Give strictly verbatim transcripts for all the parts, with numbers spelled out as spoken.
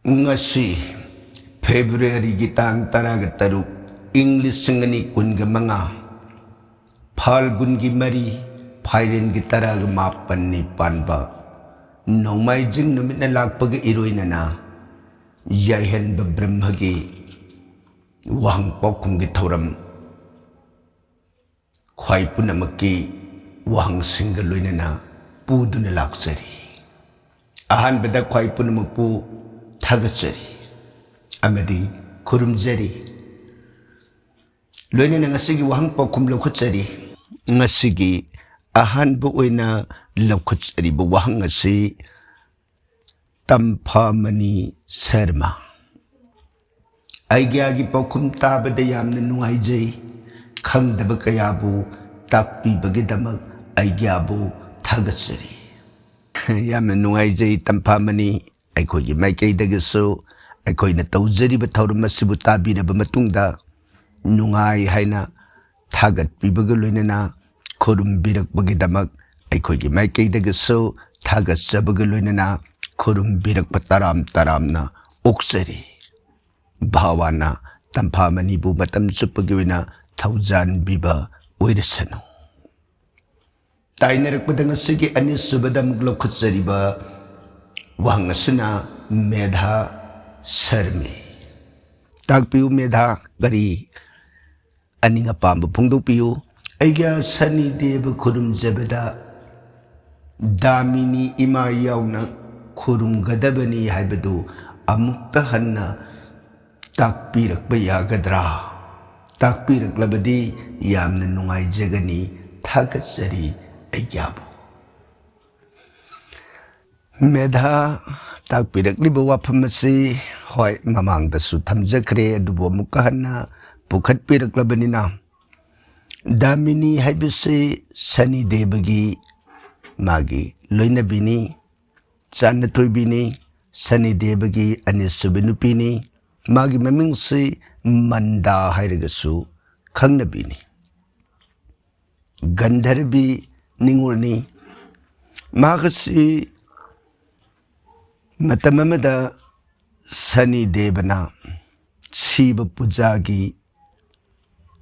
ꯉꯁꯤ ꯐꯦꯕ꯭ꯔꯨꯋꯥꯔꯤꯒꯤ ꯇꯥꯡ ꯇꯔꯥꯒ ꯇꯔꯨꯛ, ꯏꯪ ꯂꯤꯁꯤꯡ ꯑꯅꯤ ꯀꯨꯟꯒ ꯃꯉꯥ, ꯐꯥꯜꯒꯨꯟꯒꯤ ꯃꯔꯤ, ꯐꯥꯏꯔꯦꯟꯒꯤ ꯇꯔꯥꯒ ꯃꯥꯄꯟꯅꯤ ꯄꯥꯟꯕ ꯅꯣꯡꯃꯥꯏꯖꯤꯡ ꯅꯨꯃꯤꯠꯅ ꯂꯥꯛꯄꯒ ꯏꯔꯣꯏꯅꯅ ꯌꯥꯏꯍꯟꯕ ꯕ꯭ꯔꯍ꯭ꯃꯒꯤ ꯋꯥꯍꯪ ꯄꯥꯎꯈꯨꯝꯒꯤ ꯊꯧꯔꯝ ꯈ꯭ꯋꯥꯏ ꯄꯨꯝꯅꯃꯛꯀꯤ ꯋꯥꯍꯪꯁꯤꯡꯒ ꯂꯣꯏꯅꯅ ꯄꯨꯗꯨꯅ ꯂꯥꯛꯆꯔꯤ꯫ ꯑꯍꯥꯟꯕꯗ ꯈ꯭ꯋꯥꯏ ꯄꯨꯝꯅꯃꯛꯄꯨ ꯊꯥꯒꯠꯆꯔꯤ ꯑꯃꯗꯤ ꯈꯨꯔꯨꯝꯖꯔꯤ꯫ ꯂꯣꯏꯅꯅ ꯉꯁꯤꯒꯤ ꯋꯥꯍꯪ ꯄꯥꯎꯈꯨꯝ ꯂꯧꯈꯠꯆꯔꯤ꯫ ꯉꯁꯤꯒꯤ ꯑꯍꯥꯟꯕ ꯑꯣꯏꯅ ꯂꯧꯈꯠꯆꯔꯤꯕ ꯋꯥꯍꯪ ꯑꯁꯤ ꯇꯝꯐꯥꯃꯅꯤ ꯁꯔꯃ꯫ ꯑꯩꯒ꯭ꯌꯥꯒꯤ ꯄꯥꯎꯈꯨꯝ ꯇꯥꯕꯗ ꯌꯥꯝꯅ ꯅꯨꯡꯉꯥꯏꯖꯩ꯫ ꯈꯪꯗꯕ ꯀꯌꯥꯕꯨ ꯇꯥꯛꯄꯤꯕꯒꯤꯗꯃꯛ ꯑꯩꯒ꯭ꯌꯥꯕꯨ ꯊꯥꯒꯠꯆꯔꯤ꯫ ꯌꯥꯝꯅ ꯅꯨꯡꯉꯥꯏꯖꯩ ꯇꯝꯐꯥꯃꯅꯤ꯫ ꯑꯩꯈꯣꯏꯒꯤ ꯃꯥꯏꯀꯩꯗꯒꯤꯁꯨ ꯑꯩꯈꯣꯏꯅ ꯇꯧꯖꯔꯤꯕ ꯊꯧꯔꯝ ꯑꯁꯤꯕꯨ ꯇꯥꯕꯤꯔꯕ ꯃꯇꯨꯡꯗ ꯅꯨꯡꯉꯥꯏ ꯍꯥꯏꯅ ꯊꯥꯒꯠꯄꯤꯕꯒ ꯂꯣꯏꯅꯅ ꯈꯨꯔꯨꯝꯕꯤꯔꯛꯄꯒꯤꯗꯃꯛ ꯑꯩꯈꯣꯏꯒꯤ ꯃꯥꯏꯀꯩꯗꯒꯤꯁꯨ ꯊꯥꯒꯠꯆꯕꯒ ꯂꯣꯏꯅꯅ ꯈꯨꯔꯨꯝꯕꯤꯔꯛꯄ ꯇꯔꯥꯝ ꯇꯔꯥꯝꯅ ꯑꯣꯛꯆꯔꯤ꯫ ꯚꯒꯋꯥꯟꯅ ꯇꯝꯐꯥꯃꯅꯤꯕꯨ ꯃꯇꯝ ꯆꯨꯞꯄꯒꯤ ꯑꯣꯏꯅ ꯊꯧꯖꯥꯟꯕꯤꯕ ꯑꯣꯏꯔꯁꯅꯨ꯫ ꯇꯥꯏꯅꯔꯛꯄꯗ ꯉꯁꯤꯒꯤ ꯑꯅꯤꯁꯨꯕꯗ ꯑꯃꯨꯛ ꯂꯧꯈꯠꯆꯔꯤꯕ ꯋꯥꯍꯪ ꯑꯁꯤꯅ ꯃꯦꯙꯥ ꯁꯔꯃꯤ꯫ ꯇꯥꯛꯄꯤꯌꯨ ꯃꯦꯙꯥ, ꯀꯔꯤ ꯑꯅꯤꯡ ꯑꯄꯥꯝꯕ ꯐꯣꯡꯗꯣꯛꯄꯤꯌꯨ꯫ ꯑꯩꯒ꯭ꯌꯥ ꯁꯅꯤ ꯗꯦꯕ ꯈꯨꯔꯨꯝꯖꯕꯗ ꯗꯥꯃꯤꯅꯤ ꯏꯃꯥ ꯌꯥꯎꯅ ꯈꯨꯔꯨꯝꯒꯗꯕꯅꯤ ꯍꯥꯏꯕꯗꯨ ꯑꯃꯨꯛꯇ ꯍꯟꯅ ꯇꯥꯛꯄꯤꯔꯛꯄ ꯌꯥꯒꯗ꯭ꯔꯥ? ꯇꯥꯛꯄꯤꯔꯛꯂꯕꯗꯤ ꯌꯥꯝꯅ ꯅꯨꯡꯉꯥꯏꯖꯒꯅꯤ꯫ ꯊꯥꯒꯠꯆꯔꯤ ꯑꯩꯒ꯭ꯌꯥꯕꯨ꯫ ꯃꯦꯙꯥ, ꯇꯥꯛꯄꯤꯔꯛꯂꯤꯕ ꯋꯥꯐꯝ ꯑꯁꯤ, ꯍꯣꯏ, ꯃꯃꯥꯡꯗꯁꯨ ꯊꯝꯖꯈ꯭ꯔꯦ, ꯑꯗꯨꯕꯨ ꯑꯃꯨꯛꯀ ꯍꯟꯅ ꯄꯨꯈꯠꯄꯤꯔꯛꯂꯕꯅꯤꯅ, ꯗꯥꯃꯤꯅꯤ ꯍꯥꯏꯕꯁꯤ ꯁꯅꯤ ꯗꯦꯕꯒꯤ ꯃꯥꯒꯤ ꯂꯣꯏꯅꯕꯤꯅꯤ, ꯆꯥꯟꯅꯊꯣꯏꯕꯤꯅꯤ, ꯁꯅꯤ ꯗꯦꯕꯒꯤ ꯑꯅꯤꯁꯨꯕ ꯅꯨꯄꯤꯅꯤ꯫ ꯃꯥꯒꯤ ꯃꯃꯤꯡꯁꯤ ꯃꯟꯗꯥ ꯍꯥꯏꯔꯒꯁꯨ ꯈꯪꯅꯕꯤꯅꯤ꯫ ꯒꯟꯙꯔꯕꯤ ꯅꯤꯉꯣꯜꯅꯤ꯫ ꯃꯍꯥꯛ ꯑꯁꯤ ꯃꯇꯝ ꯑꯃꯗ ꯁꯅꯤ ꯗꯦꯕꯅ ꯁꯤꯕ ꯄꯨꯖꯥꯒꯤ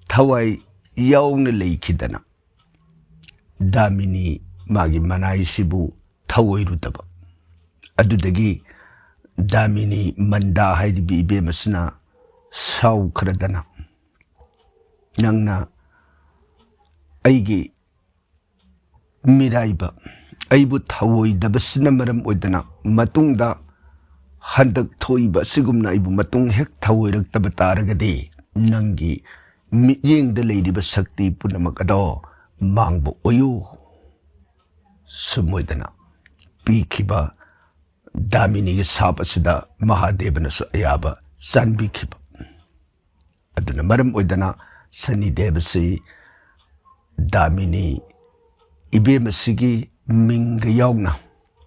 ꯊꯋꯥꯏ ꯌꯥꯎꯅ ꯂꯩꯈꯤꯗꯅ, ꯗꯥꯃꯤꯅꯤ ꯃꯥꯒꯤ ꯃꯅꯥꯏꯁꯤꯕꯨ ꯊꯧꯑꯣꯏꯔꯨꯗꯕ꯫ ꯑꯗꯨꯗꯒꯤ ꯗꯥꯃꯤꯅꯤ ꯃꯟꯗꯥ ꯍꯥꯏꯔꯤꯕ ꯏꯕꯦꯝ ꯑꯁꯤꯅ ꯁꯥꯎꯈ꯭ꯔꯗꯅ, "ꯅꯪꯅ ꯑꯩꯒꯤ ꯃꯤꯔꯥꯏꯕ, ꯑꯩꯕꯨ ꯊꯧꯑꯣꯏꯗꯕꯁꯤꯅ ꯃꯔꯝ ꯑꯣꯏꯗꯅ ꯃꯇꯨꯡꯗ ꯍꯟꯗꯛ ꯊꯣꯛꯏꯕ ꯑꯁꯤꯒꯨꯝꯅ ꯑꯩꯕꯨ ꯃꯇꯨꯡ ꯍꯦꯛ ꯊꯧꯑꯣꯏꯔꯛꯇꯕ ꯇꯥꯔꯒꯗꯤ, ꯅꯪꯒꯤ ꯃꯤꯠꯌꯦꯡꯗ ꯂꯩꯔꯤꯕ ꯁꯛꯇꯤ ꯄꯨꯝꯅꯃꯛ ꯑꯗꯣ ꯃꯥꯡꯕ ꯑꯣꯏꯌꯨ"꯫ ꯁꯨꯝ ꯑꯣꯏꯗꯅ ꯄꯤꯈꯤꯕ ꯗꯥꯃꯤꯅꯤꯒꯤ ꯁꯥꯞ ꯑꯁꯤꯗ ꯃꯍꯥꯗꯦꯕꯅꯁꯨ ꯑꯌꯥꯕ ꯆꯥꯟꯕꯤꯈꯤꯕ꯫ ꯑꯗꯨꯅ ꯃꯔꯝ ꯑꯣꯏꯗꯅ ꯁꯅꯤ ꯗꯦꯕꯁꯤ ꯗꯥꯃꯤꯅꯤ ꯏꯕꯦꯝ ꯑꯁꯤꯒꯤ ꯃꯤꯡꯒ ꯌꯥꯎꯅ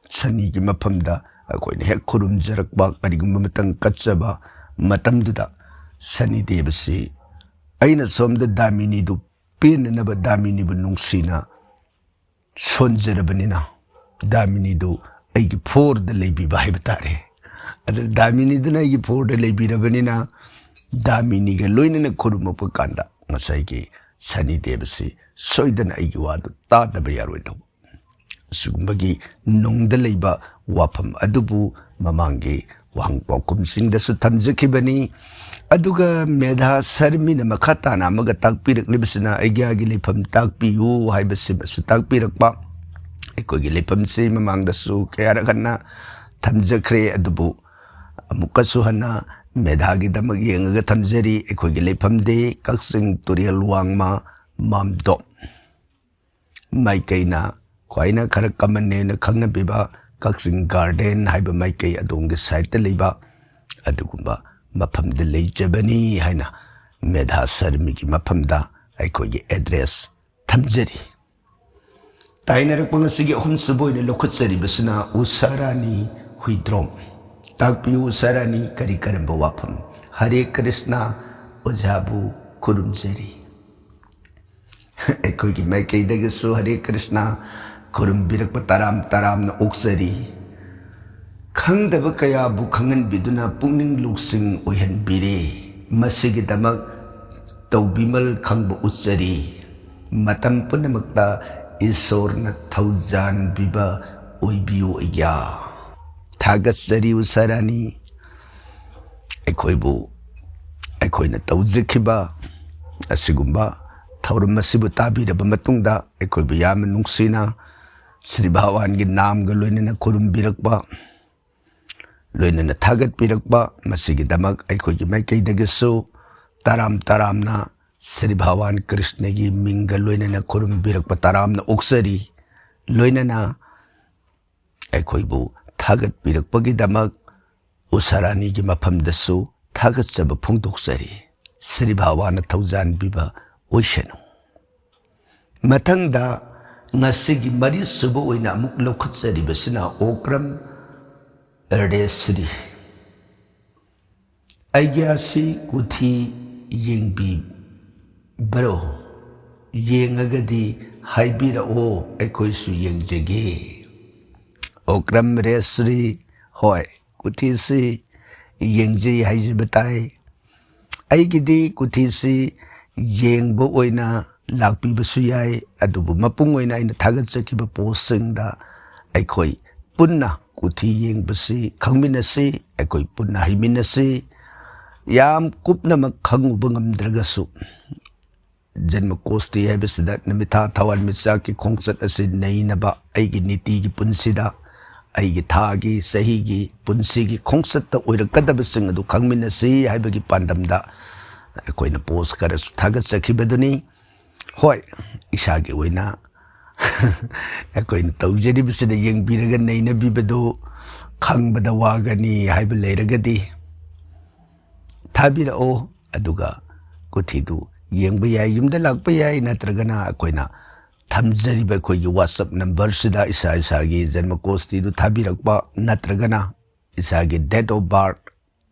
ꯁꯅꯤꯒꯤ ꯃꯐꯝꯗ ꯑꯩꯈꯣꯏꯅ ꯍꯦꯛ ꯈꯨꯔꯨꯝꯖꯔꯛꯄ, ꯀꯔꯤꯒꯨꯝꯕ ꯃꯇꯝ ꯀꯠꯆꯕ ꯃꯇꯝꯗꯨꯗ ꯁꯅꯤ ꯗꯦꯕꯁꯤ ꯑꯩꯅ ꯁꯣꯝꯗ ꯗꯥꯃꯤꯅꯤꯗꯨ ꯄꯦꯟꯅꯅꯕ, ꯗꯥꯃꯤꯅꯤꯕꯨ ꯅꯨꯡꯁꯤꯅ ꯁꯣꯟꯖꯔꯕꯅꯤꯅ, ꯗꯥꯃꯤꯅꯤꯗꯨ ꯑꯩꯒꯤ ꯐꯣꯔꯗ ꯂꯩꯕꯤꯕ ꯍꯥꯏꯕ ꯇꯥꯔꯦ꯫ ꯑꯗꯨ ꯗꯥꯃꯤꯅꯤꯗꯨꯅ ꯑꯩꯒꯤ ꯐꯣꯔꯗ ꯂꯩꯕꯤꯔꯕꯅꯤꯅ, ꯗꯥꯃꯤꯅꯤꯒ ꯂꯣꯏꯅꯅ ꯈꯨꯔꯨꯝꯃꯛꯄ ꯀꯥꯟꯗ ꯉꯁꯥꯏꯒꯤ ꯁꯅꯤ ꯗꯦꯕꯁꯤ ꯁꯣꯏꯗꯅ ꯑꯩꯒꯤ ꯋꯥꯗꯨ ꯇꯥꯗꯕ ꯌꯥꯔꯣꯏꯗꯧꯕ꯫ ꯑꯁꯤꯒꯨꯝꯕꯒꯤ ꯅꯨꯡꯗ ꯂꯩꯕ ꯋꯥꯐꯝ ꯑꯗꯨꯕꯨ ꯃꯃꯥꯡꯒꯤ ꯋꯥꯍꯪ ꯄꯥꯎꯈꯨꯝꯁꯤꯡꯗꯁꯨ ꯊꯝꯖꯈꯤꯕꯅꯤ꯫ ꯑꯗꯨꯒ ꯃꯦꯙꯥ ꯁꯔꯃꯤꯅ ꯃꯈꯥ ꯇꯥꯅ ꯑꯃꯒ ꯇꯥꯛꯄꯤꯔꯛꯂꯤꯕꯁꯤꯅ ꯑꯩꯒ꯭ꯌꯥꯒꯤ ꯂꯩꯐꯝ ꯇꯥꯛꯄꯤꯌꯨ ꯍꯥꯏꯕꯁꯤꯃꯁꯨ ꯇꯥꯛꯄꯤꯔꯛꯄ꯫ ꯑꯩꯈꯣꯏꯒꯤ ꯂꯩꯐꯝꯁꯤ ꯃꯃꯥꯡꯗꯁꯨ ꯀꯌꯥꯔꯛ ꯍꯟꯅ ꯊꯝꯖꯈ꯭ꯔꯦ, ꯑꯗꯨꯕꯨ ꯑꯃꯨꯛꯀꯁꯨ ꯍꯟꯅ ꯃꯦꯙꯥꯒꯤꯗꯃꯛ ꯌꯦꯡꯉꯒ ꯊꯝꯖꯔꯤ꯫ ꯑꯩꯈꯣꯏꯒꯤ ꯂꯩꯐꯝꯗꯤ ꯀꯛꯆꯤꯡ ꯇꯨꯔꯦꯜ ꯋꯥꯡꯃ, ꯃꯥꯝꯗꯣꯞ꯫ ꯃꯥꯏꯀꯩꯅ ꯈ꯭ꯋꯥꯏꯅ ꯈꯔ ꯀꯃꯟꯅꯦꯅ ꯈꯪꯅꯕꯤꯕ ꯀꯛꯆꯤꯡ ꯒꯥꯔꯗꯦꯟ ꯍꯥꯏꯕ ꯃꯥꯏꯀꯩ ꯑꯗꯣꯝꯒꯤ ꯁꯥꯏꯠꯇ ꯂꯩꯕ ꯑꯗꯨꯒꯨꯝꯕ ꯃꯐꯝꯗ ꯂꯩꯖꯕꯅꯤ ꯍꯥꯏꯅ ꯃꯦꯙꯥ ꯁꯔꯃꯤꯒꯤ ꯃꯐꯝꯗ ꯑꯩꯈꯣꯏꯒꯤ ꯑꯦꯗ꯭ꯔꯦꯁ ꯊꯝꯖꯔꯤ꯫ ꯇꯥꯏꯅꯔꯛꯄ ꯉꯁꯤꯒꯤ ꯑꯍꯨꯝꯁꯨꯕ ꯑꯣꯏꯅ ꯂꯧꯈꯠꯆꯔꯤꯕꯁꯤꯅ ꯎꯁꯥꯔꯥꯅꯤ ꯍꯨꯏꯗ꯭ꯔꯣꯝ꯫ ꯇꯥꯛꯄꯤꯌꯨ ꯎꯁꯥꯔꯥꯅꯤ, ꯀꯔꯤ ꯀꯔꯝꯕ ꯋꯥꯐꯝ? ꯍꯔꯦ ꯀ꯭ꯔꯤꯁꯅ, ꯑꯣꯖꯥꯕꯨ ꯈꯨꯔꯨꯝꯖꯔꯤ꯫ ꯑꯩꯈꯣꯏꯒꯤ ꯃꯥꯏꯀꯩꯗꯒꯤꯁꯨ ꯍꯔꯦ ꯀ꯭ꯔꯤꯁꯅ ꯈꯨꯔꯨꯝꯕꯤꯔꯛꯄ ꯇꯔꯥꯝ ꯇꯔꯥꯝꯅ ꯑꯣꯛꯆꯔꯤ꯫ ꯈꯪꯗꯕ ꯀꯌꯥꯕꯨ ꯈꯪꯍꯟꯕꯤꯗꯨꯅ ꯄꯨꯛꯅꯤꯡ ꯂꯧꯁꯤꯡ ꯑꯣꯏꯍꯟꯕꯤꯔꯦ꯫ ꯃꯁꯤꯒꯤꯗꯃꯛ ꯇꯧꯕꯤꯃꯜ ꯈꯪꯕ ꯎꯠꯆꯔꯤ꯫ ꯃꯇꯝ ꯄꯨꯝꯅꯃꯛꯇ ꯏꯁꯣꯔꯅ ꯊꯧꯖꯥꯟꯕꯤꯕ ꯑꯣꯏꯕꯤꯌꯨ ꯑꯩꯒ꯭ꯌꯥ꯫ ꯊꯥꯒꯠꯆꯔꯤ ꯎꯁꯥ ꯔꯥꯅꯤ꯫ ꯑꯩꯈꯣꯏꯕꯨ, ꯑꯩꯈꯣꯏꯅ ꯇꯧꯖꯈꯤꯕ ꯑꯁꯤꯒꯨꯝꯕ ꯊꯧꯔꯝ ꯑꯁꯤꯕꯨ ꯇꯥꯕꯤꯔꯕ ꯃꯇꯨꯡꯗ ꯑꯩꯈꯣꯏꯕꯨ ꯌꯥꯝꯅ ꯅꯨꯡꯁꯤꯅ ꯁ꯭ꯔꯤ ꯚꯒꯋꯥꯟꯒꯤ ꯅꯥꯝꯒ ꯂꯣꯏꯅꯅ ꯈꯨꯔꯨꯝꯕꯤꯔꯛꯄ, ꯂꯣꯏꯅꯅ ꯊꯥꯒꯠꯄꯤꯔꯛꯄ, ꯃꯁꯤꯒꯤꯗꯃꯛ ꯑꯩꯈꯣꯏꯒꯤ ꯃꯥꯏꯀꯩꯗꯒꯤꯁꯨ ꯇꯔꯥꯝ ꯇꯔꯥꯝꯅ ꯁ꯭ꯔꯤ ꯚꯒꯋꯥꯟ ꯀ꯭ꯔꯤꯁꯅꯒꯤ ꯃꯤꯡꯒ ꯂꯣꯏꯅꯅ ꯈꯨꯔꯨꯝꯕꯤꯔꯛꯄ ꯇꯔꯥꯝꯅ ꯑꯣꯛꯆꯔꯤ꯫ ꯂꯣꯏꯅꯅ ꯑꯩꯈꯣꯏꯕꯨ ꯊꯥꯒꯠꯄꯤꯔꯛꯄꯒꯤꯗꯃꯛ ꯎꯁꯥ ꯔꯥꯅꯤꯒꯤ ꯃꯐꯝꯗꯁꯨ ꯊꯥꯒꯠꯆꯕ ꯐꯣꯡꯗꯣꯛꯆꯔꯤ꯫ ꯁ꯭ꯔꯤ ꯚꯒꯋꯥꯟꯅ ꯊꯧꯖꯥꯟꯕꯤꯕ ꯑꯣꯏꯁꯅꯨ꯫ ꯃꯊꯪꯗ ꯉꯁꯤꯒꯤ ꯃꯔꯤꯁꯨꯕ ꯑꯣꯏꯅ ꯑꯃꯨꯛ ꯂꯧꯈꯠꯆꯔꯤꯕꯁꯤꯅ ꯑꯣꯀ꯭ꯔꯝ ꯔꯦꯁ꯭ꯔꯤ꯫ ꯑꯩꯒ꯭ꯌꯥꯁꯤ ꯀꯨꯊꯤ ꯌꯦꯡꯕꯤꯕ꯭ꯔꯣ? ꯌꯦꯡꯉꯒꯗꯤ ꯍꯥꯏꯕꯤꯔꯛꯑꯣ, ꯑꯩꯈꯣꯏꯁꯨ ꯌꯦꯡꯖꯒꯦ꯫ ꯑꯣꯀ꯭ꯔꯝ ꯔꯦꯁ꯭ꯔꯤ, ꯍꯣꯏ, ꯀꯨꯊꯤꯁꯤ ꯌꯦꯡꯖꯩ ꯍꯥꯏꯖꯕ ꯇꯥꯏ꯫ ꯑꯩꯒꯤꯗꯤ ꯀꯨꯊꯤꯁꯤ ꯌꯦꯡꯕ ꯑꯣꯏꯅ ꯂꯥꯛꯄꯤꯕꯁꯨ ꯌꯥꯏ, ꯑꯗꯨꯕꯨ ꯃꯄꯨꯡ ꯑꯣꯏꯅ ꯑꯩꯅ ꯊꯥꯒꯠꯆꯈꯤꯕ ꯄꯣꯁꯁꯤꯡꯗ ꯑꯩꯈꯣꯏ ꯄꯨꯟꯅ ꯀꯨꯊꯤ ꯌꯦꯡꯕꯁꯤ ꯈꯪꯃꯤꯟꯅꯁꯤ, ꯑꯩꯈꯣꯏ ꯄꯨꯟꯅ ꯍꯩꯃꯤꯟꯅꯁꯤ꯫ ꯌꯥꯝ ꯀꯨꯞꯅꯃꯛ ꯈꯪꯉꯨꯕ ꯉꯝꯗ꯭ꯔꯒꯁꯨ, ꯖꯟꯃ ꯀꯣꯁꯇꯤ ꯍꯥꯏꯕꯁꯤꯗ ꯅꯨꯃꯤꯠ ꯊꯥ ꯊꯋꯥꯟꯃꯤꯆꯥꯛꯀꯤ ꯈꯣꯡꯆꯠ ꯑꯁꯤ ꯅꯩꯅꯕ, ꯑꯩꯒꯤ ꯅꯤꯇꯤꯒꯤ ꯄꯨꯟꯁꯤꯗ, ꯑꯩꯒꯤ ꯊꯥꯒꯤ, ꯆꯍꯤꯒꯤ, ꯄꯨꯟꯁꯤꯒꯤ ꯈꯣꯡꯆꯠꯇ ꯑꯣꯏꯔꯛꯀꯗꯕꯁꯤꯡ ꯑꯗꯨ ꯈꯪꯃꯤꯟꯅꯁꯤ ꯍꯥꯏꯕꯒꯤ ꯄꯥꯟꯗꯝꯗ ꯑꯩꯈꯣꯏꯅ ꯄꯣꯁ ꯈꯔꯁꯨ ꯊꯥꯒꯠꯆꯈꯤꯕꯗꯨꯅꯤ꯫ ꯍꯣꯏ, ꯏꯁꯥꯒꯤ ꯑꯣꯏꯅ ꯑꯩꯈꯣꯏꯅ ꯇꯧꯖꯔꯤꯕꯁꯤꯗ ꯌꯦꯡꯕꯤꯔꯒ ꯅꯩꯅꯕꯤꯕꯗꯨ ꯈꯪꯕꯗ ꯋꯥꯒꯅꯤ ꯍꯥꯏꯕ ꯂꯩꯔꯒꯗꯤ ꯊꯥꯕꯤꯔꯛꯑꯣ, ꯑꯗꯨꯒ ꯀꯨꯊꯤꯗꯨ ꯌꯦꯡꯕ ꯌꯥꯏ꯫ ꯌꯨꯝꯗ ꯂꯥꯛꯄ ꯌꯥꯏ, ꯅꯠꯇ꯭ꯔꯒꯅ ꯑꯩꯈꯣꯏꯅ ꯊꯝꯖꯔꯤꯕ ꯑꯩꯈꯣꯏꯒꯤ WhatsApp ꯅꯝꯕꯔꯁꯤꯗ ꯏꯁꯥ ꯏꯁꯥꯒꯤ ꯖꯟꯃ ꯀꯣꯁꯇꯤꯗꯨ ꯊꯥꯕꯤꯔꯛꯄ, ꯅꯠꯇ꯭ꯔꯒꯅ ꯏꯁꯥꯒꯤ date of birth,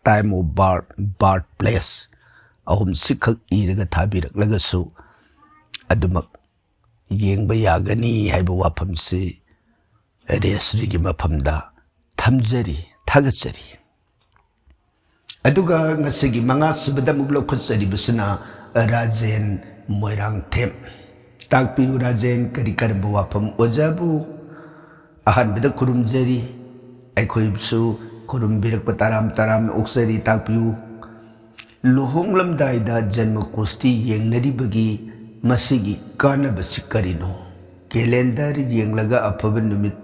time of birth, birth place ꯑꯍꯨꯝꯁꯤꯈꯛ ꯏꯔꯒ ꯊꯥꯕꯤꯔꯛꯂꯒꯁꯨ ꯑꯗꯨꯃꯛ ꯌꯦꯡꯕ ꯌꯥꯒꯅꯤ ꯍꯥꯏꯕ ꯋꯥꯐꯝꯁꯤ ꯔꯦꯁ꯭ꯔꯤꯒꯤ ꯃꯐꯝꯗ ꯊꯝꯖꯔꯤ, ꯊꯥꯒꯠꯆꯔꯤ꯫ ꯑꯗꯨꯒ ꯉꯁꯤꯒꯤ ꯃꯉꯥ ꯁꯨꯕꯗ ꯑꯃꯨꯛ ꯂꯧꯈꯠꯆꯔꯤꯕꯁꯤꯅ ꯔꯥꯖꯦꯟ ꯃꯣꯏꯔꯥꯡꯊꯦꯝ꯫ ꯇꯥꯛꯄꯤꯌꯨ ꯔꯥꯖꯦꯟ, ꯀꯔꯤ ꯀꯔꯝꯕ ꯋꯥꯐꯝ? ꯑꯣꯖꯥꯕꯨ ꯑꯍꯥꯟꯕꯗ ꯈꯨꯔꯨꯝꯖꯔꯤ, ꯑꯩꯈꯣꯏꯕꯨꯁꯨ ꯈꯨꯔꯨꯝꯕꯤꯔꯛꯄ ꯇꯔꯥꯝ ꯇꯔꯥꯝꯅ ꯑꯣꯛꯆꯔꯤ꯫ ꯇꯥꯛꯄꯤꯌꯨ, ꯂꯨꯍꯣꯡꯂꯝꯗꯥꯏꯗ ꯖꯟꯃ ꯀꯨꯁꯇꯤ ꯌꯦꯡꯅꯔꯤꯕꯒꯤ ꯃꯁꯤꯒꯤ ꯀꯥꯟꯅꯕꯁꯤ ꯀꯔꯤꯅꯣ? ꯀꯦꯂꯦꯟꯗꯔ ꯌꯦꯡꯂꯒ ꯑꯐꯕ ꯅꯨꯃꯤꯠ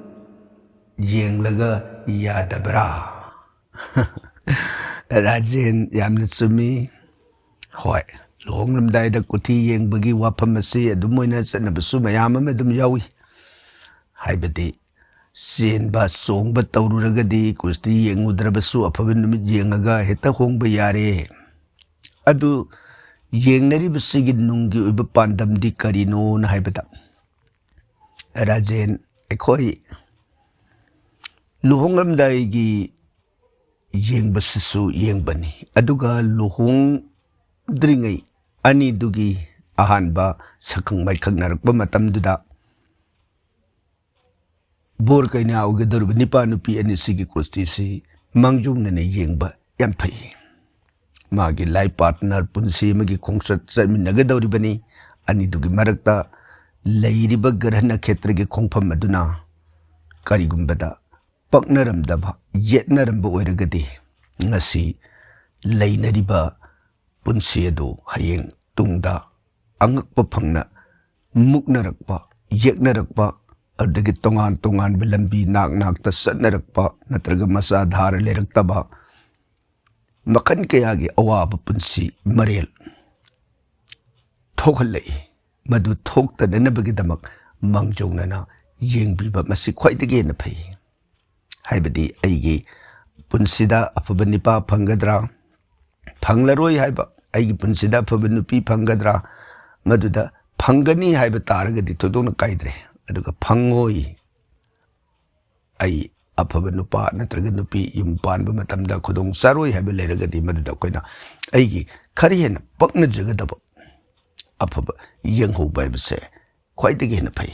ꯌꯦꯡꯂꯒ ꯌꯥꯗꯕ꯭ꯔꯥ? ꯔꯥꯖꯦꯟ, ꯌꯥꯝꯅ ꯆꯨꯝꯃꯤ꯫ ꯍꯣꯏ, ꯂꯨꯍꯣꯡꯂꯝꯗꯥꯏꯗ ꯀꯨꯊꯤ ꯌꯦꯡꯕꯒꯤ ꯋꯥꯐꯝ ꯑꯁꯤ ꯑꯗꯨꯝ ꯑꯣꯏꯅ ꯆꯠꯅꯕꯁꯨ ꯃꯌꯥꯝ ꯑꯃ ꯑꯗꯨꯝ ꯌꯥꯎꯏ꯫ ꯍꯥꯏꯕꯗꯤ ꯆꯦꯟꯕ ꯆꯣꯡꯕ ꯇꯧꯔꯨꯔꯒꯗꯤ ꯀꯨꯁꯇꯤ ꯌꯦꯡꯉꯨꯗ꯭ꯔꯕꯁꯨ ꯑꯐꯕ ꯅꯨꯃꯤꯠ ꯌꯦꯡꯉꯒ ꯍꯦꯛꯇ ꯍꯣꯡꯕ ꯌꯥꯔꯦ꯫ ꯑꯗꯨ ꯌꯦꯡꯅꯔꯤꯕꯁꯤꯒꯤ ꯅꯨꯡꯒꯤ ꯑꯣꯏꯕ ꯄꯥꯟꯗꯝꯗꯤ ꯀꯔꯤꯅꯣꯅ ꯍꯥꯏꯕꯗ, ꯔꯥꯖꯦꯟ, ꯑꯩꯈꯣꯏ ꯂꯨꯍꯣꯡꯂꯝꯗꯥꯏꯒꯤ ꯌꯦꯡꯕꯁꯤꯁꯨ ꯌꯦꯡꯕꯅꯤ, ꯑꯗꯨꯒ ꯂꯨꯍꯣꯡꯗ꯭ꯔꯤꯉꯩ ꯑꯅꯤꯗꯨꯒꯤ ꯑꯍꯥꯟꯕ ꯁꯛꯈꯪ ꯃꯥꯏꯈꯪꯅꯔꯛꯄ ꯃꯇꯝꯗꯨꯗ ꯕꯣꯔ ꯀꯩꯅꯥ ꯑꯣꯏꯒꯗꯧꯔꯤꯕ ꯅꯤꯄꯥ ꯅꯨꯄꯤ ꯑꯅꯤꯁꯤꯒꯤ ꯀꯨꯁꯇꯤꯁꯤ ꯃꯥꯡꯖꯧꯅꯅ ꯌꯦꯡꯕ ꯌꯥꯝ ꯐꯩ꯫ ꯃꯥꯒꯤ ꯂꯥꯏꯐ ꯄꯥꯔꯠꯅꯔ, ꯄꯨꯟꯁꯤ ꯑꯃꯒꯤ ꯈꯣꯡꯆꯠ ꯆꯠꯃꯤꯟꯅꯒꯗꯧꯔꯤꯕꯅꯤ꯫ ꯑꯅꯤꯗꯨꯒꯤ ꯃꯔꯛꯇ ꯂꯩꯔꯤꯕ ꯒ꯭ꯔꯍ ꯅꯈꯦꯇ꯭ꯔꯒꯤ ꯈꯣꯡꯐꯝ ꯑꯗꯨꯅ ꯀꯔꯤꯒꯨꯝꯕꯗ ꯄꯛꯅꯔꯝꯗꯕ, ꯌꯦꯠꯅꯔꯝꯕ ꯑꯣꯏꯔꯒꯗꯤ ꯉꯁꯤ ꯂꯩꯅꯔꯤꯕ ꯄꯨꯟꯁꯤ ꯑꯗꯨ ꯍꯌꯦꯡ ꯇꯨꯡꯗ ꯑꯉꯛꯄ ꯐꯪꯅ ꯃꯨꯛꯅꯔꯛꯄ, ꯌꯦꯛꯅꯔꯛꯄ, ꯑꯗꯨꯗꯒꯤ ꯇꯣꯉꯥꯟ ꯇꯣꯉꯥꯟꯕ ꯂꯝꯕꯤ ꯅꯥꯛ ꯅꯥꯛꯇ ꯆꯠꯅꯔꯛꯄ ꯅꯠꯇ꯭ꯔꯒ ꯃꯆꯥ ꯙꯥꯔ ꯂꯩꯔꯛꯇꯕ ꯃꯈꯜ ꯀꯌꯥꯒꯤ ꯑꯋꯥꯕ ꯄꯨꯟꯁꯤ ꯃꯔꯦꯜ ꯊꯣꯛꯍꯜꯂꯛꯏ꯫ ꯃꯗꯨ ꯊꯣꯛꯇꯅꯅꯕꯒꯤꯗꯃꯛ ꯃꯥꯡꯖꯧꯅꯅ ꯌꯦꯡꯕꯤꯕ ꯃꯁꯤ ꯈ꯭ꯋꯥꯏꯗꯒꯤ ꯍꯦꯟꯅ ꯐꯩ꯫ ꯍꯥꯏꯕꯗꯤ ꯑꯩꯒꯤ ꯄꯨꯟꯁꯤꯗ ꯑꯐꯕ ꯅꯤꯄꯥ ꯐꯪꯒꯗ꯭ꯔꯥ, ꯐꯪꯂꯔꯣꯏ ꯍꯥꯏꯕ, ꯑꯩꯒꯤ ꯄꯨꯟꯁꯤꯗ ꯑꯐꯕ ꯅꯨꯄꯤ ꯐꯪꯒꯗ꯭ꯔꯥ, ꯃꯗꯨꯗ ꯐꯪꯒꯅꯤ ꯍꯥꯏꯕ ꯇꯥꯔꯒꯗꯤ ꯊꯣꯏꯗꯣꯛꯅ ꯀꯥꯏꯗ꯭ꯔꯦ꯫ ꯑꯗꯨꯒ ꯐꯪꯉꯣꯏ, ꯑꯩ ꯑꯐꯕ ꯅꯨꯄꯥ ꯅꯠꯇ꯭ꯔꯒ ꯅꯨꯄꯤ ꯌꯨꯝ ꯄꯥꯟꯕ ꯃꯇꯝꯗ ꯈꯨꯗꯣꯡ ꯆꯥꯔꯣꯏ ꯍꯥꯏꯕ ꯂꯩꯔꯒꯗꯤ ꯃꯗꯨꯗ ꯑꯩꯈꯣꯏꯅ ꯑꯩꯒꯤ ꯈꯔ ꯍꯦꯟꯅ ꯄꯛꯅꯖꯒꯗꯕ ꯑꯐꯕ ꯌꯦꯡꯍꯧꯕ ꯍꯥꯏꯕꯁꯦ ꯈ꯭ꯋꯥꯏꯗꯒꯤ ꯍꯦꯟꯅ ꯐꯩ꯫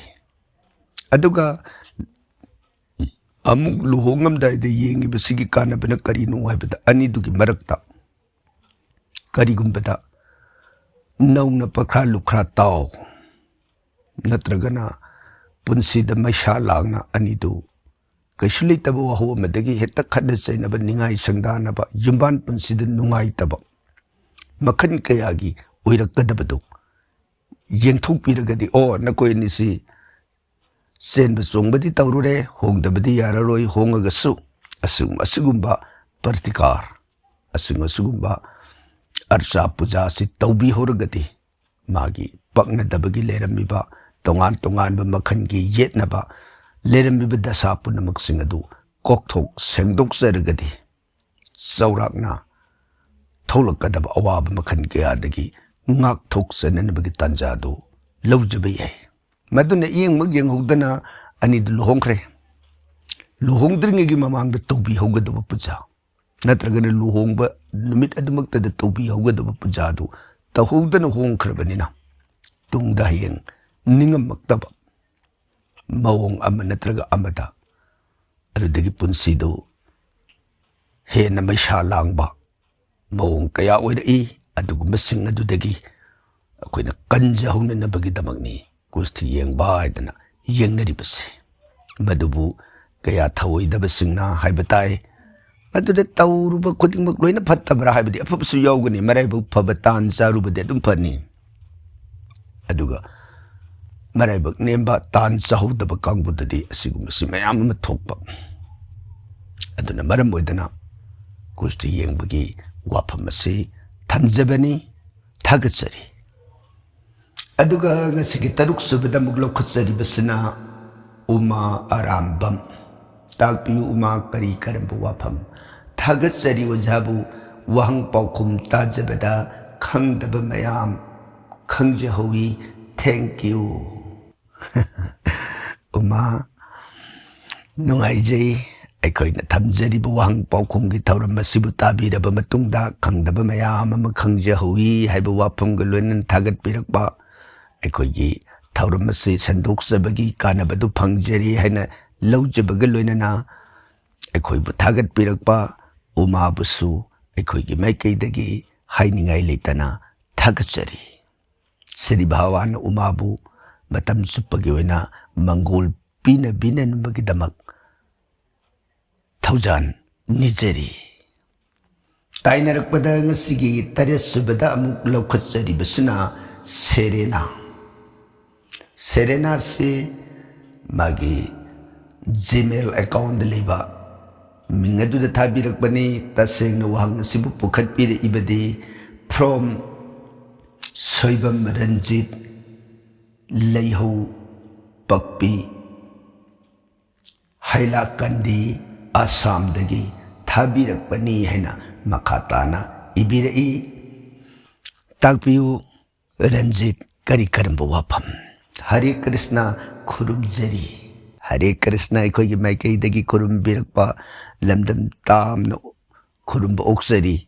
ꯑꯗꯨꯒ ꯑꯃꯨꯛ ꯂꯨꯍꯣꯡꯉꯝꯗꯥꯏꯗ ꯌꯦꯡꯉꯤꯕꯁꯤꯒꯤ ꯀꯥꯟꯅꯕꯅ ꯀꯔꯤꯅꯣ ꯍꯥꯏꯕꯗ, ꯑꯅꯤꯗꯨꯒꯤ ꯃꯔꯛꯇ ꯀꯔꯤꯒꯨꯝꯕꯗ ꯅꯧꯅ ꯄꯈ꯭ꯔꯥ ꯂꯨꯈ꯭ꯔꯥ ꯇꯥꯎ ꯅꯠꯇ꯭ꯔꯒꯅ ꯄꯨꯟꯁꯤꯗ ꯃꯩꯁꯥ ꯂꯥꯡꯅ ꯑꯅꯤꯗꯨ ꯀꯩꯁꯨ ꯂꯩꯇꯕ ꯋꯥꯍꯧ ꯑꯃꯗꯒꯤ ꯍꯦꯛꯇ ꯈꯠꯅ ꯆꯩꯅꯕ, ꯅꯤꯡꯉꯥꯏ ꯁꯪꯗꯥꯅꯕ, ꯌꯨꯝꯕꯥꯟ ꯄꯨꯟꯁꯤꯗ ꯅꯨꯡꯉꯥꯏꯇꯕ ꯃꯈꯜ ꯀꯌꯥꯒꯤ ꯑꯣꯏꯔꯛꯀꯗꯕꯗꯨ ꯌꯦꯡꯊꯣꯛꯄꯤꯔꯒꯗꯤ, ꯑꯣ, ꯅꯈꯣꯏ ꯑꯅꯤꯁꯤ ꯆꯦꯟꯕ ꯆꯣꯡꯕꯗꯤ ꯇꯧꯔꯨꯔꯦ, ꯍꯣꯡꯗꯕꯗꯤ ꯌꯥꯔꯔꯣꯏ, ꯍꯣꯡꯉꯒꯁꯨ ꯑꯁꯤꯒꯨꯝ-, ꯑꯁꯤꯒꯨꯝꯕ ꯄ꯭ꯔꯇꯤꯀꯥꯔ, ꯑꯁꯤꯒꯨꯝ-, ꯑꯁꯤꯒꯨꯝꯕ ꯑꯔꯆꯥ ꯄꯨꯖꯥꯁꯤ ꯇꯧꯕꯤꯍꯧꯔꯒꯗꯤ, ꯃꯥꯒꯤ ꯄꯛꯅꯗꯕꯒꯤ ꯂꯩꯔꯝꯃꯤꯕ ꯇꯣꯉꯥꯟ ꯇꯣꯉꯥꯟꯕ ꯃꯈꯜꯒꯤ ꯌꯦꯠꯅꯕ ꯂꯩꯔꯝꯃꯤꯕ ꯗꯁꯥ ꯄꯨꯝꯅꯃꯛꯁꯤꯡ ꯑꯗꯨ ꯀꯣꯛꯊꯣꯛ ꯁꯦꯡꯗꯣꯛꯆꯔꯒꯗꯤ, ꯆꯥꯎꯔꯥꯛꯅ ꯊꯣꯛꯂꯛꯀꯗꯕ ꯑꯋꯥꯕ ꯃꯈꯜ ꯀꯌꯥꯗꯒꯤ ꯉꯥꯛꯊꯣꯛꯆꯅꯅꯕꯒꯤ ꯇꯥꯟꯖꯥꯗꯨ ꯂꯧꯖꯕ ꯌꯥꯏ꯫ ꯃꯗꯨꯅ ꯌꯦꯡꯃꯛ ꯌꯦꯡꯍꯧꯗꯅ ꯑꯅꯤꯗꯨ ꯂꯨꯍꯣꯡꯈ꯭ꯔꯦ꯫ ꯂꯨꯍꯣꯡꯗ꯭ꯔꯤꯉꯩꯒꯤ ꯃꯃꯥꯡꯗ ꯇꯧꯕꯤꯍꯧꯒꯗꯕ ꯄꯨꯖꯥ, ꯅꯠꯇ꯭ꯔꯒꯅ ꯂꯨꯍꯣꯡꯕ ꯅꯨꯃꯤꯠ ꯑꯗꯨꯃꯛꯇꯗ ꯇꯧꯕꯤꯍꯧꯒꯗꯕ ꯄꯨꯖꯥꯗꯨ ꯇꯧꯍꯧꯗꯅ ꯍꯣꯡꯈ꯭ꯔꯕꯅꯤꯅ, ꯇꯨꯡꯗ ꯍꯌꯦꯡ ꯅꯤꯡꯉꯝꯃꯛꯇꯕ ꯃꯑꯣꯡ ꯑꯃ ꯅꯠꯇ꯭ꯔꯒ ꯑꯃꯗ ꯑꯗꯨꯗꯒꯤ ꯄꯨꯟꯁꯤꯗꯨ ꯍꯦꯟꯅ ꯃꯩꯁꯥ ꯂꯥꯡꯕ ꯃꯑꯣꯡ ꯀꯌꯥ ꯑꯣꯏꯔꯛꯏ꯫ ꯑꯗꯨꯒꯨꯝꯕꯁꯤꯡ ꯑꯗꯨꯗꯒꯤ ꯑꯩꯈꯣꯏꯅ ꯀꯟꯖꯍꯧꯅꯅꯕꯒꯤꯗꯃꯛꯅꯤ ꯀꯨꯁꯇꯤ ꯌꯦꯡꯕ ꯍꯥꯏꯗꯅ ꯌꯦꯡꯅꯔꯤꯕꯁꯦ꯫ ꯃꯗꯨꯕꯨ ꯀꯌꯥ ꯊꯧꯑꯣꯏꯗꯕꯁꯤꯡꯅ ꯍꯥꯏꯕ ꯇꯥꯏ, "ꯃꯗꯨꯗ ꯇꯧꯔꯨꯕ ꯈꯨꯗꯤꯡꯃꯛ ꯂꯣꯏꯅ ꯐꯠꯇꯕ꯭ꯔꯥ?" ꯍꯥꯏꯕꯗꯤ, ꯑꯐꯕꯁꯨ ꯌꯥꯎꯒꯅꯤ, ꯃꯔꯥꯏꯕꯛ ꯐꯕ ꯇꯥꯟ ꯆꯥꯔꯨꯕꯗꯤ ꯑꯗꯨꯝ ꯐꯅꯤ꯫ ꯑꯗꯨꯒ ꯃꯔꯥꯏꯕꯛ ꯅꯦꯝꯕ, ꯇꯥꯟ ꯆꯥꯍꯧꯗꯕ ꯀꯥꯡꯕꯨꯗꯗꯤ ꯑꯁꯤꯒꯨꯝꯕꯁꯤ ꯃꯌꯥꯝ ꯑꯃ ꯊꯣꯛꯄ꯫ ꯑꯗꯨꯅ ꯃꯔꯝ ꯑꯣꯏꯗꯅ ꯀꯨꯁꯇꯤ ꯌꯦꯡꯕꯒꯤ ꯋꯥꯐꯝ ꯑꯁꯤ ꯊꯝꯖꯕꯅꯤ꯫ ꯊꯥꯒꯠꯆꯔꯤ꯫ ꯑꯗꯨꯒ ꯉꯁꯤꯒꯤ ꯇꯔꯨꯛ ꯁꯨꯕꯗ ꯑꯃꯨꯛ ꯂꯧꯈꯠꯆꯔꯤꯕꯁꯤꯅ ꯎꯃꯥ ꯑꯔꯥꯝꯕꯝ꯫ ꯇꯥꯛꯄꯤꯌꯨ ꯎꯃꯥ, ꯀꯔꯤ ꯀꯔꯝꯕ ꯋꯥꯐꯝ? ꯊꯥꯒꯠꯆꯔꯤ ꯑꯣꯖꯥꯕꯨ, ꯋꯥꯍꯪ ꯄꯥꯎꯈꯨꯝ ꯇꯥꯖꯕꯗ ꯈꯪꯗꯕ ꯃꯌꯥꯝ ꯈꯪꯖꯍꯧꯏ꯫ Thank you꯫ ꯎꯃꯥ, ꯅꯨꯡꯉꯥꯏꯖꯩ꯫ ꯑꯩꯈꯣꯏꯅ ꯊꯝꯖꯔꯤꯕ ꯋꯥꯍꯪ ꯄꯥꯎꯈꯨꯝꯒꯤ ꯊꯧꯔꯝ ꯑꯁꯤꯕꯨ ꯇꯥꯕꯤꯔꯕ ꯃꯇꯨꯡꯗ ꯈꯪꯗꯕ ꯃꯌꯥꯝ ꯑꯃ ꯈꯪꯖꯍꯧꯏ ꯍꯥꯏꯕ ꯋꯥꯐꯝꯒ ꯂꯣꯏꯅꯅ ꯊꯥꯒꯠꯄꯤꯔꯛꯄ, ꯑꯩꯈꯣꯏꯒꯤ ꯊꯧꯔꯝ ꯑꯁꯤ ꯁꯟꯗꯣꯛꯆꯕꯒꯤ ꯀꯥꯟꯅꯕꯗꯨ ꯐꯪꯖꯔꯤ ꯍꯥꯏꯅ ꯂꯧꯖꯕꯒ ꯂꯣꯏꯅꯅ ꯑꯩꯈꯣꯏꯕꯨ ꯊꯥꯒꯠꯄꯤꯔꯛꯄ ꯎꯃꯥꯕꯨꯁꯨ ꯑꯩꯈꯣꯏꯒꯤ ꯃꯥꯏꯀꯩꯗꯒꯤ ꯍꯥꯏꯅꯤꯡꯉꯥꯏ ꯂꯩꯇꯅ ꯊꯥꯒꯠꯆꯔꯤ꯫ ꯁ꯭ꯔꯤ ꯚꯒꯋꯥꯟ ꯎꯃꯥꯕꯨ ꯃꯇꯝ ꯆꯨꯞꯄꯒꯤ ꯑꯣꯏꯅ ꯃꯪꯒꯣꯜ ꯄꯤꯅꯕꯤꯅꯅꯕꯒꯤꯗꯃꯛ ꯊꯧꯖꯥꯟ ꯅꯤꯖꯔꯤ꯫ ꯇꯥꯏꯅꯔꯛꯄꯗ ꯉꯁꯤꯒꯤ ꯇꯔꯦꯠ ꯁꯨꯕꯗ ꯑꯃꯨꯛ ꯂꯧꯈꯠꯆꯔꯤꯕꯁꯤꯅ ꯁꯦꯔꯦꯅꯥ꯫ ꯁꯦꯔꯦꯅꯥꯁꯤ ꯃꯥꯒꯤ Gmail accountꯗ ꯂꯩꯕ ꯃꯤꯡ ꯑꯗꯨꯗ ꯊꯥꯕꯤꯔꯛꯄꯅꯤ꯫ ꯇꯁꯦꯡꯅ ꯋꯥꯍꯪ ꯑꯁꯤꯕꯨ ꯄꯨꯈꯠꯄꯤꯔꯛꯏꯕꯗꯤ from ꯁꯣꯏꯕꯝ ꯔꯟꯖꯤꯠ, ꯂꯩꯍꯧ ꯄꯛꯄꯤ, ꯍꯩꯂꯥꯀꯟꯗꯤ, ꯑꯁꯥꯝꯗꯒꯤ ꯊꯥꯕꯤꯔꯛꯄꯅꯤ ꯍꯥꯏꯅ ꯃꯈꯥ ꯇꯥꯅ ꯏꯕꯤꯔꯛꯏ꯫ ꯇꯥꯛꯄꯤꯌꯨ ꯔꯟꯖꯤꯠ, ꯀꯔꯤ ꯀꯔꯝꯕ ꯋꯥꯐꯝ? ꯍꯔꯦ ꯀ꯭ꯔꯤꯁꯅ, ꯈꯨꯔꯨꯝꯖꯔꯤ꯫ ꯍꯔꯦ ꯀ꯭ꯔꯤꯁꯅ ꯑꯩꯈꯣꯏꯒꯤ ꯃꯥꯏꯀꯩꯗꯒꯤ ꯈꯨꯔꯨꯝꯕꯤꯔꯛꯄ ꯂꯝꯗꯝ ꯇꯥꯝꯅ ꯈꯨꯔꯨꯝꯕ ꯑꯣꯛꯆꯔꯤ꯫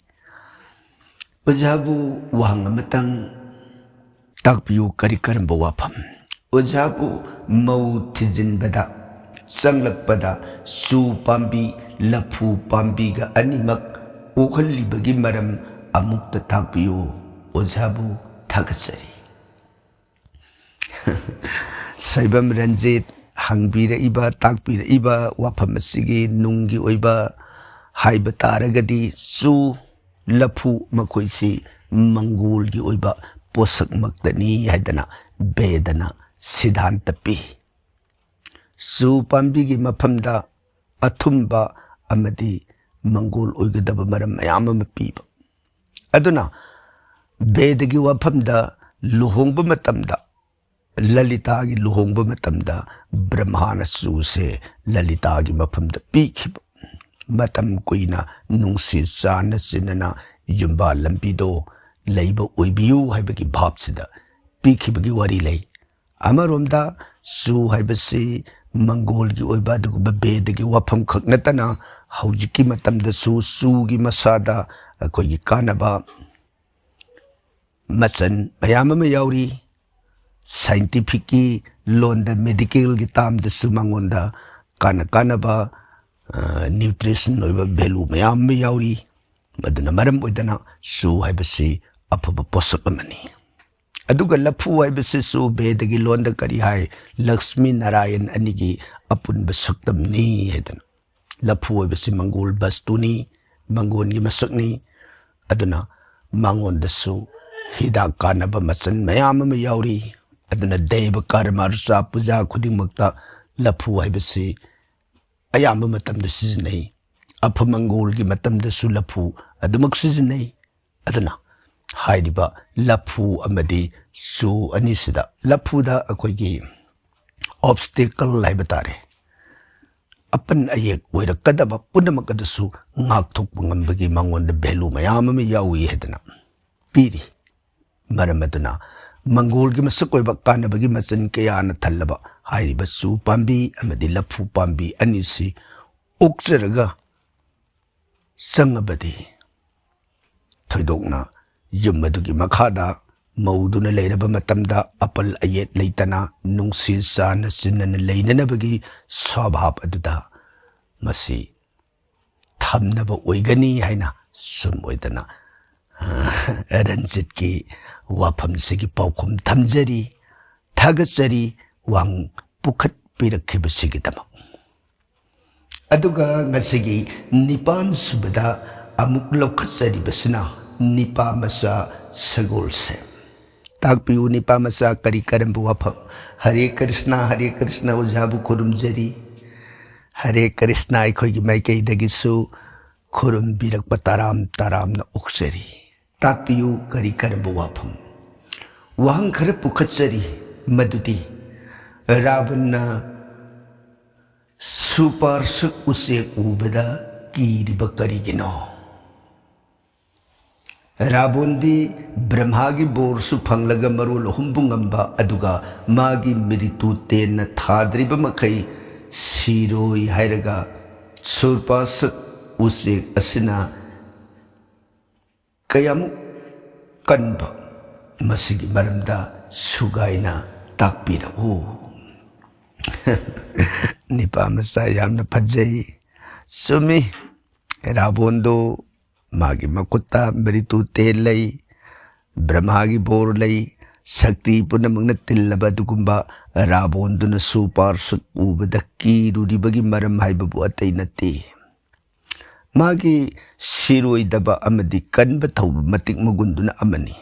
ꯑꯣꯖꯥꯕꯨ ꯋꯥꯍꯪ ꯑꯃꯇꯪ ꯇꯥꯛꯄꯤꯌꯨ, ꯀꯔꯤ ꯀꯔꯝꯕ ꯋꯥꯐꯝ? ꯑꯣꯖꯥꯕꯨ ꯃꯧ ꯊꯤꯖꯤꯟꯕꯗ ꯆꯪꯂꯛꯄꯗ ꯆꯨ ꯄꯥꯝꯕꯤ, ꯂꯐꯨ ꯄꯥꯝꯕꯤꯒ ꯑꯅꯤꯃꯛ ꯑꯣꯛꯍꯜꯂꯤꯕꯒꯤ ꯃꯔꯝ ꯑꯃꯨꯛꯇ ꯇꯥꯛꯄꯤꯌꯨ꯫ ꯑꯣꯖꯥꯕꯨ ꯊꯥꯒꯠꯆꯔꯤ꯫ ꯁꯣꯏꯕꯝ ꯔꯟꯖꯤꯠ, ꯍꯪꯕꯤꯔꯛꯏꯕ, ꯇꯥꯛꯄꯤꯔꯛꯏꯕ ꯋꯥꯐꯝ ꯑꯁꯤꯒꯤ ꯅꯨꯡꯒꯤ ꯑꯣꯏꯕ ꯍꯥꯏꯕ ꯇꯥꯔꯒꯗꯤ ꯆꯨ, ꯂꯐꯨ ꯃꯈꯣꯏꯁꯤ ꯃꯪꯒꯣꯜꯒꯤ ꯑꯣꯏꯕ ꯄꯣꯠꯁꯛꯃꯛꯇꯅꯤ ꯍꯥꯏꯗꯅ ꯕꯦꯗꯅ ꯁꯤꯗꯥꯟꯇ ꯄꯤ꯫ ꯆꯨ ꯄꯥꯝꯕꯤꯒꯤ ꯃꯐꯝꯗ ꯑꯊꯨꯝꯕ ꯑꯃꯗꯤ ꯃꯪꯒꯣꯜ ꯑꯣꯏꯒꯗꯕ ꯃꯔꯝ ꯃꯌꯥꯝ ꯑꯃ ꯄꯤꯕ꯫ ꯑꯗꯨꯅ ꯕꯦꯗꯒꯤ ꯋꯥꯐꯝꯗ ꯂꯨꯍꯣꯡꯕ ꯃꯇꯝꯗ, ꯂꯂꯤꯇꯥꯒꯤ ꯂꯨꯍꯣꯡꯕ ꯃꯇꯝꯗ ꯕ꯭ꯔꯍꯃꯥꯅ ꯆꯨꯁꯦ ꯂꯂꯤꯇꯥꯒꯤ ꯃꯐꯝꯗ ꯄꯤꯈꯤꯕ꯫ ꯃꯇꯝ ꯀꯨꯏꯅ ꯅꯨꯡꯁꯤ ꯆꯥꯟꯅ ꯆꯤꯟꯅꯅ ꯌꯨꯝꯕꯥꯜ ꯂꯝꯕꯤꯗꯣ ꯂꯩꯕ ꯑꯣꯏꯕꯤꯌꯨ ꯍꯥꯏꯕꯒꯤ ꯚꯥꯞꯁꯤꯗ ꯄꯤꯈꯤꯕꯒꯤ ꯋꯥꯔꯤ ꯂꯩ꯫ ꯑꯃꯔꯣꯝꯗ ꯆꯨ ꯍꯥꯏꯕꯁꯤ ꯃꯪꯒꯣꯜꯒꯤ ꯑꯣꯏꯕ ꯑꯗꯨꯒꯨꯝꯕ ꯕꯦꯗꯒꯤ ꯋꯥꯐꯝ ꯈꯛ ꯅꯠꯇꯅ ꯍꯧꯖꯤꯛꯀꯤ ꯃꯇꯝꯗꯁꯨ ꯆꯨꯒꯤ ꯃꯁꯥꯗ ꯑꯩꯈꯣꯏꯒꯤ ꯀꯥꯟꯅꯕ ꯃꯆꯜ ꯃꯌꯥꯝ ꯑꯃ ꯌꯥꯎꯔꯤ꯫ Scientificꯀꯤ ꯂꯣꯟꯗ, medicalꯒꯤ termꯗꯁꯨ ꯃꯉꯣꯟꯗ ꯀꯥꯟꯅ ꯀꯥꯟꯅꯕ, ꯑ, nutrition ꯑꯣꯏꯕ value ꯃꯌꯥꯝ ꯑꯃ ꯌꯥꯎꯔꯤ꯫ ꯃꯗꯨꯅ ꯃꯔꯝ ꯑꯣꯏꯗꯅ ꯆꯨ ꯍꯥꯏꯕꯁꯤ ꯑꯐꯕ ꯄꯣꯠꯁꯛ ꯑꯃꯅꯤ꯫ ꯑꯗꯨꯒ ꯂꯐꯨ ꯍꯥꯏꯕꯁꯤꯁꯨ ꯚꯦꯗꯒꯤ ꯂꯣꯟꯗ ꯀꯔꯤ ꯍꯥꯏ? ꯂꯛꯁꯃꯤ ꯅꯥꯔꯥꯌꯟ ꯑꯅꯤꯒꯤ ꯑꯄꯨꯟꯕ ꯁꯛꯇꯝꯅꯤ ꯍꯥꯏꯗꯅ꯫ ꯂꯐꯨ ꯍꯥꯏꯕꯁꯤ ꯃꯪꯒꯣꯜ ꯕꯁꯇꯨꯅꯤ, ꯃꯪꯒꯣꯜꯒꯤ ꯃꯁꯛꯅꯤ꯫ ꯑꯗꯨꯅ ꯃꯉꯣꯟꯗꯁꯨ ꯍꯤꯗꯥꯛ ꯀꯥꯟꯅꯕ ꯃꯆꯜ ꯃꯌꯥꯝ ꯑꯃ ꯌꯥꯎꯔꯤ꯫ ꯑꯗꯨꯅ ꯗꯩꯕ ꯀꯔꯃ, ꯑꯔꯆꯥ ꯄꯨꯖꯥ ꯈꯨꯗꯤꯡꯃꯛꯇ ꯂꯐꯨ ꯍꯥꯏꯕꯁꯤ ꯑꯌꯥꯝꯕ ꯃꯇꯝꯗ ꯁꯤꯖꯤꯟꯅꯩ꯫ ꯑꯐ ꯃꯪꯒꯣꯜꯒꯤ ꯃꯇꯝꯗꯁꯨ ꯂꯐꯨ ꯑꯗꯨꯃꯛ ꯁꯤꯖꯤꯟꯅꯩ꯫ ꯑꯗꯨꯅ ꯍꯥꯏꯔꯤꯕ ꯂꯐꯨ ꯑꯃꯗꯤ ꯆꯨ ꯑꯅꯤꯁꯤꯗ, ꯂꯐꯨꯗ ꯑꯩꯈꯣꯏꯒꯤ obstacle ꯍꯥꯏꯕ ꯇꯥꯔꯦ, ꯑꯄꯟ ꯑꯌꯦꯛ ꯑꯣꯏꯔꯛꯀꯗꯕ ꯄꯨꯝꯅꯃꯛ ꯑꯗꯨꯁꯨ ꯉꯥꯛꯊꯣꯛꯄ ꯉꯝꯕꯒꯤ ꯃꯉꯣꯟꯗ value ꯃꯌꯥꯝ ꯑꯃ ꯌꯥꯎꯏ ꯍꯥꯏꯗꯅ ꯄꯤꯔꯤ꯫ ꯃꯔꯝ ꯑꯗꯨꯅ ꯃꯪꯒꯣꯜꯒꯤ ꯃꯁꯛ ꯑꯣꯏꯕ ꯀꯥꯟꯅꯕꯒꯤ ꯃꯆꯜ ꯀꯌꯥꯅ ꯊꯜꯂꯕ ꯍꯥꯏꯔꯤꯕ ꯆꯨ ꯄꯥꯝꯕꯤ ꯑꯃꯗꯤ ꯂꯐꯨ ꯄꯥꯝꯕꯤ ꯑꯅꯤꯁꯤ ꯑꯣꯛꯆꯔꯒ ꯆꯪꯉꯕꯗꯤ, ꯊꯣꯏꯗꯣꯛꯅ ꯌꯨꯝ ꯑꯗꯨꯒꯤ ꯃꯈꯥꯗ ꯃꯧꯗꯨꯅ ꯂꯩꯔꯕ ꯃꯇꯝꯗ ꯑꯄꯜ ꯑꯌꯦꯠ ꯂꯩꯇꯅ ꯅꯨꯡꯁꯤ ꯆꯥꯟꯅ ꯆꯤꯟꯅꯅ ꯂꯩꯅꯅꯕꯒꯤ ꯁ꯭ꯋꯥꯚꯥꯕ ꯑꯗꯨꯗ ꯃꯁꯤ ꯊꯝꯅꯕ ꯑꯣꯏꯒꯅꯤ ꯍꯥꯏꯅ ꯁꯨꯝ ꯑꯣꯏꯗꯅ, ꯑ, ꯔꯟꯖꯤꯠꯀꯤ ꯋꯥꯐꯝꯁꯤꯒꯤ ꯄꯥꯎꯈꯨꯝ ꯊꯝꯖꯔꯤ꯫ ꯊꯥꯒꯠꯆꯔꯤ, ꯋꯥꯍꯪ ꯄꯨꯈꯠꯄꯤꯔꯛꯈꯤꯕꯁꯤꯒꯤꯗꯃꯛ꯫ ꯑꯗꯨꯒ ꯉꯁꯤꯒꯤ ꯅꯤꯄꯥꯟ ꯁꯨꯕꯗ ꯑꯃꯨꯛ ꯂꯧꯈꯠꯆꯔꯤꯕꯁꯤꯅ ꯅꯤꯄꯥ ꯃꯆꯥ ꯁꯒꯣꯜꯁꯦꯝ꯫ ꯇꯥꯛꯄꯤꯌꯨ, ꯅꯤꯄꯥ ꯃꯆꯥ, ꯀꯔꯤ ꯀꯔꯝꯕ ꯋꯥꯐꯝ? ꯍꯔꯦ ꯀ꯭ꯔꯤꯁꯅ, ꯍꯔꯦ ꯀ꯭ꯔꯤꯁꯅ, ꯑꯣꯖꯥꯕꯨ ꯈꯨꯔꯨꯝꯖꯔꯤ꯫ ꯍꯔꯦ ꯀ꯭ꯔꯤꯁꯅ, ꯑꯩꯈꯣꯏꯒꯤ ꯃꯥꯏꯀꯩꯗꯒꯤꯁꯨ ꯈꯨꯔꯨꯝꯕꯤꯔꯛꯄ ꯇꯔꯥꯝ ꯇꯔꯥꯝꯅ ꯑꯣꯛꯆꯔꯤ꯫ ꯇꯥꯛꯄꯤꯌꯨ, ꯀꯔꯤ ꯀꯔꯝꯕ ꯋꯥꯐꯝ? ꯋꯥꯍꯪ ꯈꯔ ꯄꯨꯈꯠꯆꯔꯤ, ꯃꯗꯨꯗꯤ ꯔꯥꯕꯟꯅ ꯁꯨꯄꯥꯔꯁꯛ ꯎꯆꯦꯛ ꯎꯕꯗ ꯀꯤꯔꯤꯕ ꯀꯔꯤꯒꯤꯅꯣ? ꯔꯥꯕꯣꯟꯗꯤ ꯕ꯭ꯔꯍꯃꯥꯒꯤ ꯕꯣꯔꯁꯨ ꯐꯪꯂꯒ ꯃꯔꯣꯜ ꯑꯍꯨꯝꯕꯨ ꯉꯝꯕ, ꯑꯗꯨꯒ ꯃꯥꯒꯤ ꯃ꯭ꯔꯤꯇꯨ ꯇꯦꯟꯅ ꯊꯥꯗ꯭ꯔꯤꯕ ꯃꯈꯩ ꯁꯤꯔꯣꯏ ꯍꯥꯏꯔꯒ ꯁꯨꯔꯄꯥꯁꯛ ꯎꯆꯦꯛ ꯑꯁꯤꯅ ꯀꯌꯥꯃꯨꯛ ꯀꯟꯕ, ꯃꯁꯤꯒꯤ ꯃꯔꯝꯗ ꯁꯨꯒꯥꯏꯅ ꯇꯥꯛꯄꯤꯔꯛꯎ꯫ ꯅꯤꯄꯥ ꯃꯆꯥ ꯌꯥꯝꯅ ꯐꯖꯩ꯫ ꯆꯨꯝꯃꯤ, ꯔꯥꯕꯣꯟꯗꯨ ꯃꯥꯒꯤ ꯃꯈꯨꯠꯇ ꯃ꯭ꯔꯤꯇꯨ ꯇꯦꯟ ꯂꯩ, ꯕ꯭ꯔꯍꯃꯥꯒꯤ ꯕꯣꯔ ꯂꯩ, ꯁꯛꯇꯤ ꯄꯨꯝꯅꯃꯛꯅ ꯇꯤꯜꯂꯕ ꯑꯗꯨꯒꯨꯝꯕ ꯔꯥꯕꯣꯟꯗꯨꯅꯁꯨ ꯄꯥꯔꯁꯨ ꯎꯕꯗ ꯀꯤꯔꯨꯔꯤꯕꯒꯤ ꯃꯔꯝ ꯍꯥꯏꯕꯕꯨ ꯑꯇꯩ ꯅꯠꯇꯦ꯫ ꯃꯥꯒꯤ ꯁꯤꯔꯣꯏꯗꯕ ꯑꯃꯗꯤ ꯀꯟꯕ ꯊꯧꯕ ꯃꯇꯤꯛ ꯃꯒꯨꯟꯗꯨꯅ ꯑꯃꯅꯤ꯫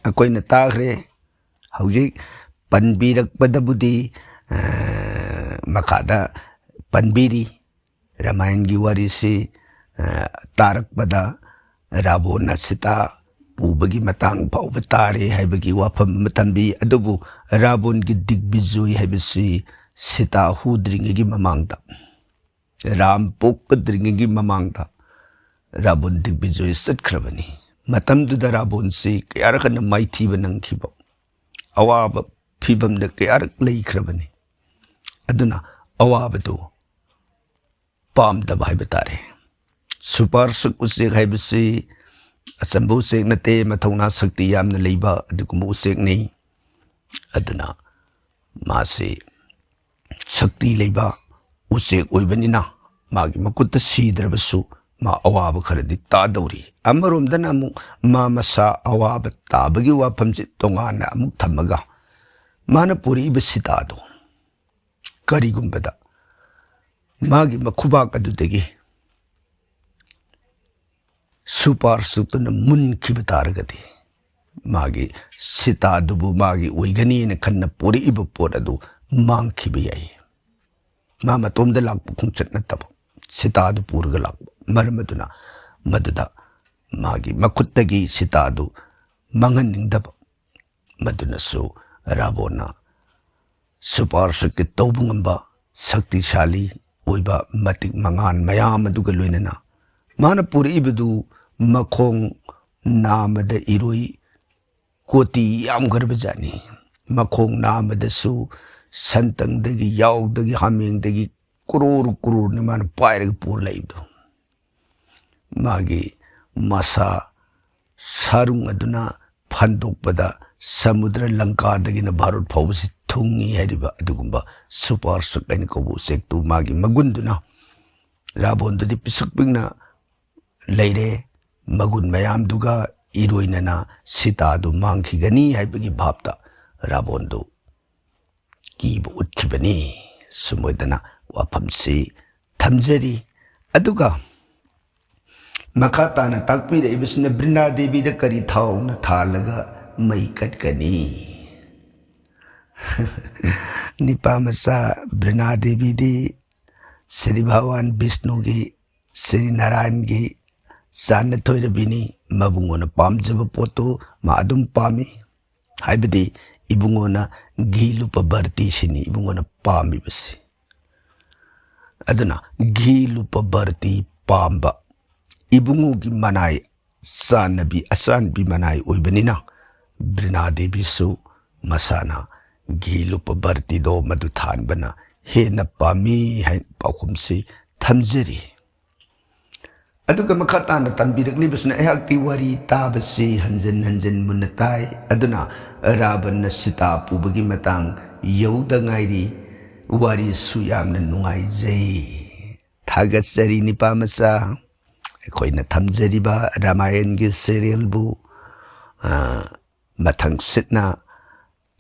ꯑꯩꯈꯣꯏꯅ ꯇꯥꯈ꯭ꯔꯦ꯫ ꯍꯧꯖꯤꯛ ꯄꯟꯕꯤꯔꯛꯄꯗꯕꯨꯗꯤ, ꯑ, ꯃꯈꯥꯗ ꯄꯟꯕꯤꯔꯤ꯫ ꯔꯥꯃꯥꯌꯟꯒꯤ ꯋꯥꯔꯤꯁꯤ, ꯑ, ꯇꯥꯔꯛꯄꯗ ꯔꯥꯕꯣꯟꯅ ꯁꯤꯇꯥ ꯄꯨꯕꯒꯤ ꯃꯇꯥꯡ ꯐꯥꯎꯕ ꯇꯥꯔꯦ ꯍꯥꯏꯕꯒꯤ ꯋꯥꯐꯝ ꯑꯃ ꯊꯝꯕꯤ꯫ ꯑꯗꯨꯕꯨ ꯔꯥꯕꯣꯟꯒꯤ ꯗꯤꯒꯕꯤꯖꯣꯏ ꯍꯥꯏꯕꯁꯤ ꯁꯤꯇꯥ ꯍꯨꯗ꯭ꯔꯤꯉꯩꯒꯤ ꯃꯃꯥꯡꯗ, ꯔꯥꯝ ꯄꯣꯛꯀꯗ꯭ꯔꯤꯉꯩꯒꯤ ꯃꯃꯥꯡꯗ ꯔꯥꯕꯣꯟ ꯗꯤꯒꯕꯤꯖꯣꯏ ꯆꯠꯈ꯭ꯔꯕꯅꯤ꯫ ꯃꯇꯝꯗꯨꯗ ꯔꯥꯕꯣꯟꯁꯤ ꯀꯌꯥꯔꯛ ꯍꯟꯅ ꯃꯥꯏꯊꯤꯕ ꯅꯪꯈꯤꯕ, ꯑꯋꯥꯕ ꯐꯤꯕꯝꯗ ꯀꯌꯥꯔꯛ ꯂꯩꯈ꯭ꯔꯕꯅꯤ꯫ ꯑꯗꯨꯅ ꯑꯋꯥꯕꯗꯨ ꯄꯥꯝꯗꯕ ꯍꯥꯏꯕ ꯇꯥꯔꯦ꯫ ꯁꯨꯄꯥꯔ ꯁꯨꯛ ꯎꯆꯦꯛ ꯍꯥꯏꯕꯁꯤ ꯑꯆꯝꯕ ꯎꯆꯦꯛ ꯅꯠꯇꯦ, ꯃꯊꯧꯅꯥ ꯁꯛꯇꯤ ꯌꯥꯝꯅ ꯂꯩꯕ ꯑꯗꯨꯒꯨꯝꯕ ꯎꯆꯦꯛꯅꯤ꯫ ꯑꯗꯨꯅ ꯃꯥꯁꯤ ꯁꯛꯇꯤ ꯂꯩꯕ ꯎꯆꯦꯛ ꯑꯣꯏꯕꯅꯤꯅ ꯃꯥꯒꯤ ꯃꯈꯨꯠꯇ ꯁꯤꯗ꯭ꯔꯕꯁꯨ ꯃꯥ ꯑꯋꯥꯕ ꯈꯔꯗꯤ ꯇꯥꯗꯧꯔꯤ꯫ ꯑꯃꯔꯣꯝꯗꯅ ꯑꯃꯨꯛ ꯃꯥ ꯃꯁꯥ ꯑꯋꯥꯕ ꯇꯥꯕꯒꯤ ꯋꯥꯐꯝꯁꯤ ꯇꯣꯉꯥꯟꯅ ꯑꯃꯨꯛ ꯊꯝꯃꯒ ꯃꯥꯅ ꯄꯨꯔꯛꯏꯕ ꯁꯤꯇꯥꯗꯣ ꯀꯔꯤꯒꯨꯝꯕꯗ ꯃꯥꯒꯤ ꯃꯈꯨꯕꯥꯛ ꯑꯗꯨꯗꯒꯤ ꯁꯨꯄꯥꯔ ꯁꯨꯛꯇꯨꯅ ꯃꯨꯟꯈꯤꯕ ꯇꯥꯔꯒꯗꯤ ꯃꯥꯒꯤ ꯁꯤꯇꯥꯗꯨꯕꯨ ꯃꯥꯒꯤ ꯑꯣꯏꯒꯅꯤꯅ ꯈꯟꯅ ꯄꯨꯔꯛꯏꯕ ꯄꯣꯠ ꯑꯗꯨ ꯃꯥꯡꯈꯤꯕ ꯌꯥꯏ꯫ ꯃꯥ ꯃꯇꯣꯝꯗ ꯂꯥꯛꯄ ꯈꯣꯡꯆꯠ ꯅꯠꯇꯕ, ꯁꯤꯇꯥꯗꯨ ꯄꯨꯔꯒ ꯂꯥꯛꯄ꯫ ꯃꯔꯝ ꯑꯗꯨꯅ ꯃꯗꯨꯗ ꯃꯥꯒꯤ ꯃꯈꯨꯠꯇꯒꯤ ꯁꯤꯇꯥꯗꯨ ꯃꯥꯡꯍꯟꯅꯤꯡꯗꯕ꯫ ꯃꯗꯨꯅꯁꯨ ꯔꯥꯕꯣꯟꯅ ꯁꯨꯄꯥꯔ ꯁꯨꯛꯀꯤ ꯇꯧꯕ ꯉꯝꯕ ꯁꯛꯇꯤꯁꯥꯂꯤ ꯑꯣꯏꯕ ꯃꯇꯤꯛ ꯃꯉꯥꯟ ꯃꯌꯥꯝ ꯑꯗꯨꯒ ꯂꯣꯏꯅꯅ ꯃꯥꯅ ꯄꯨꯔꯛꯏꯕꯗꯨ ꯃꯈꯣꯡ ꯅꯥꯝꯃꯗ ꯏꯔꯣꯏ ꯀꯣꯇꯤ ꯌꯥꯝꯈ꯭ꯔꯕ ꯖꯥꯠꯅꯤ꯫ ꯃꯈꯣꯡ ꯅꯥꯝꯃꯗꯁꯨ ꯁꯟꯇꯪꯗꯒꯤ, ꯌꯥꯎꯗꯒꯤ, ꯍꯥꯃꯦꯡꯗꯒꯤ ꯀ꯭ꯔꯣꯔ ꯀ꯭ꯔꯣꯔꯅꯤ ꯃꯥꯅ ꯄꯥꯏꯔꯒ ꯄꯨꯔ ꯂꯥꯛꯏꯕꯗꯣ꯫ ꯃꯥꯒꯤ ꯃꯁꯥ ꯁꯥꯔꯨꯡ ꯑꯗꯨꯅ ꯐꯟꯗꯣꯛꯄꯗ ꯁꯃꯨꯗ꯭ꯔ ꯂꯪꯀꯥꯗꯒꯤꯅ ꯚꯥꯔꯠ ꯐꯥꯎꯕꯁꯤ ꯊꯨꯡꯉꯤ ꯍꯥꯏꯔꯤꯕ ꯑꯗꯨꯒꯨꯝꯕ ꯁꯨꯄꯥꯔ ꯁꯛ ꯍꯥꯏꯅ ꯀꯧꯕ ꯎꯆꯦꯛꯇꯨ ꯃꯥꯒꯤ ꯃꯒꯨꯟꯗꯨꯅ ꯔꯥꯕꯣꯟꯗꯨꯗꯤ ꯄꯤꯁꯛ ꯄꯤꯛꯅ ꯂꯩꯔꯦ, ꯃꯒꯨꯟ ꯃꯌꯥꯝꯗꯨꯒ ꯏꯔꯣꯏꯅꯅ ꯁꯤꯇꯥꯗꯨ ꯃꯥꯡꯈꯤꯒꯅꯤ ꯍꯥꯏꯕꯒꯤ ꯚꯥꯞꯇ ꯔꯥꯕꯣꯟꯗꯨ ꯀꯤꯕ ꯎꯠꯈꯤꯕꯅꯤ꯫ ꯁꯨꯝ ꯑꯣꯏꯗꯅ ꯋꯥꯐꯝꯁꯤ ꯊꯝꯖꯔꯤ꯫ ꯑꯗꯨꯒ ꯃꯈꯥ ꯇꯥꯅ ꯇꯥꯛꯄꯤꯔꯛꯏꯕꯁꯤꯅ ꯕ꯭ꯔꯤꯅꯥ ꯗꯦꯕꯤꯗ ꯀꯔꯤ ꯊꯥꯎꯅ ꯊꯥꯜꯂꯒ ꯃꯩ ꯀꯠꯀꯅꯤ? ꯅꯤꯄꯥ ꯃꯆꯥ ꯕ꯭ꯔꯤꯅꯥ ꯗꯦꯕꯤꯗꯤ ꯁ꯭ꯔꯤ ꯚꯒꯋꯥꯟ ꯕꯤꯁꯅꯨꯒꯤ, ꯁ꯭ꯔꯤ ꯅꯥꯔꯥꯌꯟꯒꯤ ꯆꯥꯟꯅ ꯊꯣꯏꯔꯕꯤꯅꯤ꯫ ꯃꯕꯨꯡꯉꯣꯅ ꯄꯥꯝꯖꯕ ꯄꯣꯠꯇꯨ ꯃꯥ ꯑꯗꯨꯝ ꯄꯥꯝꯃꯤ꯫ ꯍꯥꯏꯕꯗꯤ ꯏꯕꯨꯡꯉꯣꯅ ꯘꯤ ꯂꯨꯄꯥ ꯕꯔꯇꯤꯁꯤꯅꯤ ꯏꯕꯨꯡꯉꯣꯅ ꯄꯥꯝꯃꯤꯕꯁꯤ꯫ ꯑꯗꯨꯅ ꯘꯤ ꯂꯨꯄꯥ ꯕꯔꯇꯤ ꯄꯥꯝꯕ ꯏꯕꯨꯡꯉꯣꯒꯤ ꯃꯅꯥꯏ ꯆꯥꯟꯅꯕꯤ, ꯑꯆꯥꯟꯕꯤ ꯃꯅꯥꯏ ꯑꯣꯏꯕꯅꯤꯅ ꯕ꯭ꯔꯤꯅꯥ ꯗꯦꯕꯤꯁꯨ ꯃꯁꯥꯅ ꯘꯤ ꯂꯨꯄꯥ ꯕꯔꯇꯤꯗꯣ ꯃꯗꯨ ꯊꯥꯟꯕꯅ ꯍꯦꯟꯅ ꯄꯥꯝꯃꯤ ꯍꯥꯏꯅ ꯄꯥꯎꯈꯨꯝꯁꯤ ꯊꯝꯖꯔꯤ꯫ ꯑꯗꯨꯒ ꯃꯈꯥ ꯇꯥꯅ ꯇꯝꯕꯤꯔꯛꯂꯤꯕꯁꯤꯅ, ꯑꯩꯍꯥꯛꯇꯤ ꯋꯥꯔꯤ ꯇꯥꯕꯁꯤ ꯍꯟꯖꯤꯟ ꯍꯟꯖꯤꯟ ꯃꯨꯟꯅ ꯇꯥꯏ, ꯑꯗꯨꯅ ꯔꯥꯕꯟꯅ ꯁꯤꯇꯥ ꯄꯨꯕꯒꯤ ꯃꯇꯥꯡ ꯌꯧꯗ ꯉꯥꯏꯔꯤ, ꯋꯥꯔꯤꯁꯨ ꯌꯥꯝꯅ ꯅꯨꯡꯉꯥꯏꯖꯩ꯫ ꯊꯥꯒꯠꯆꯔꯤ ꯅꯤꯄꯥ ꯃꯆꯥ꯫ ꯑꯩꯈꯣꯏꯅ ꯊꯝꯖꯔꯤꯕ ꯔꯥꯃꯥꯌꯟꯒꯤ ꯁꯦꯔꯤꯌꯦꯜꯕꯨ, ꯑ, ꯃꯊꯪ ꯁꯤꯠꯅ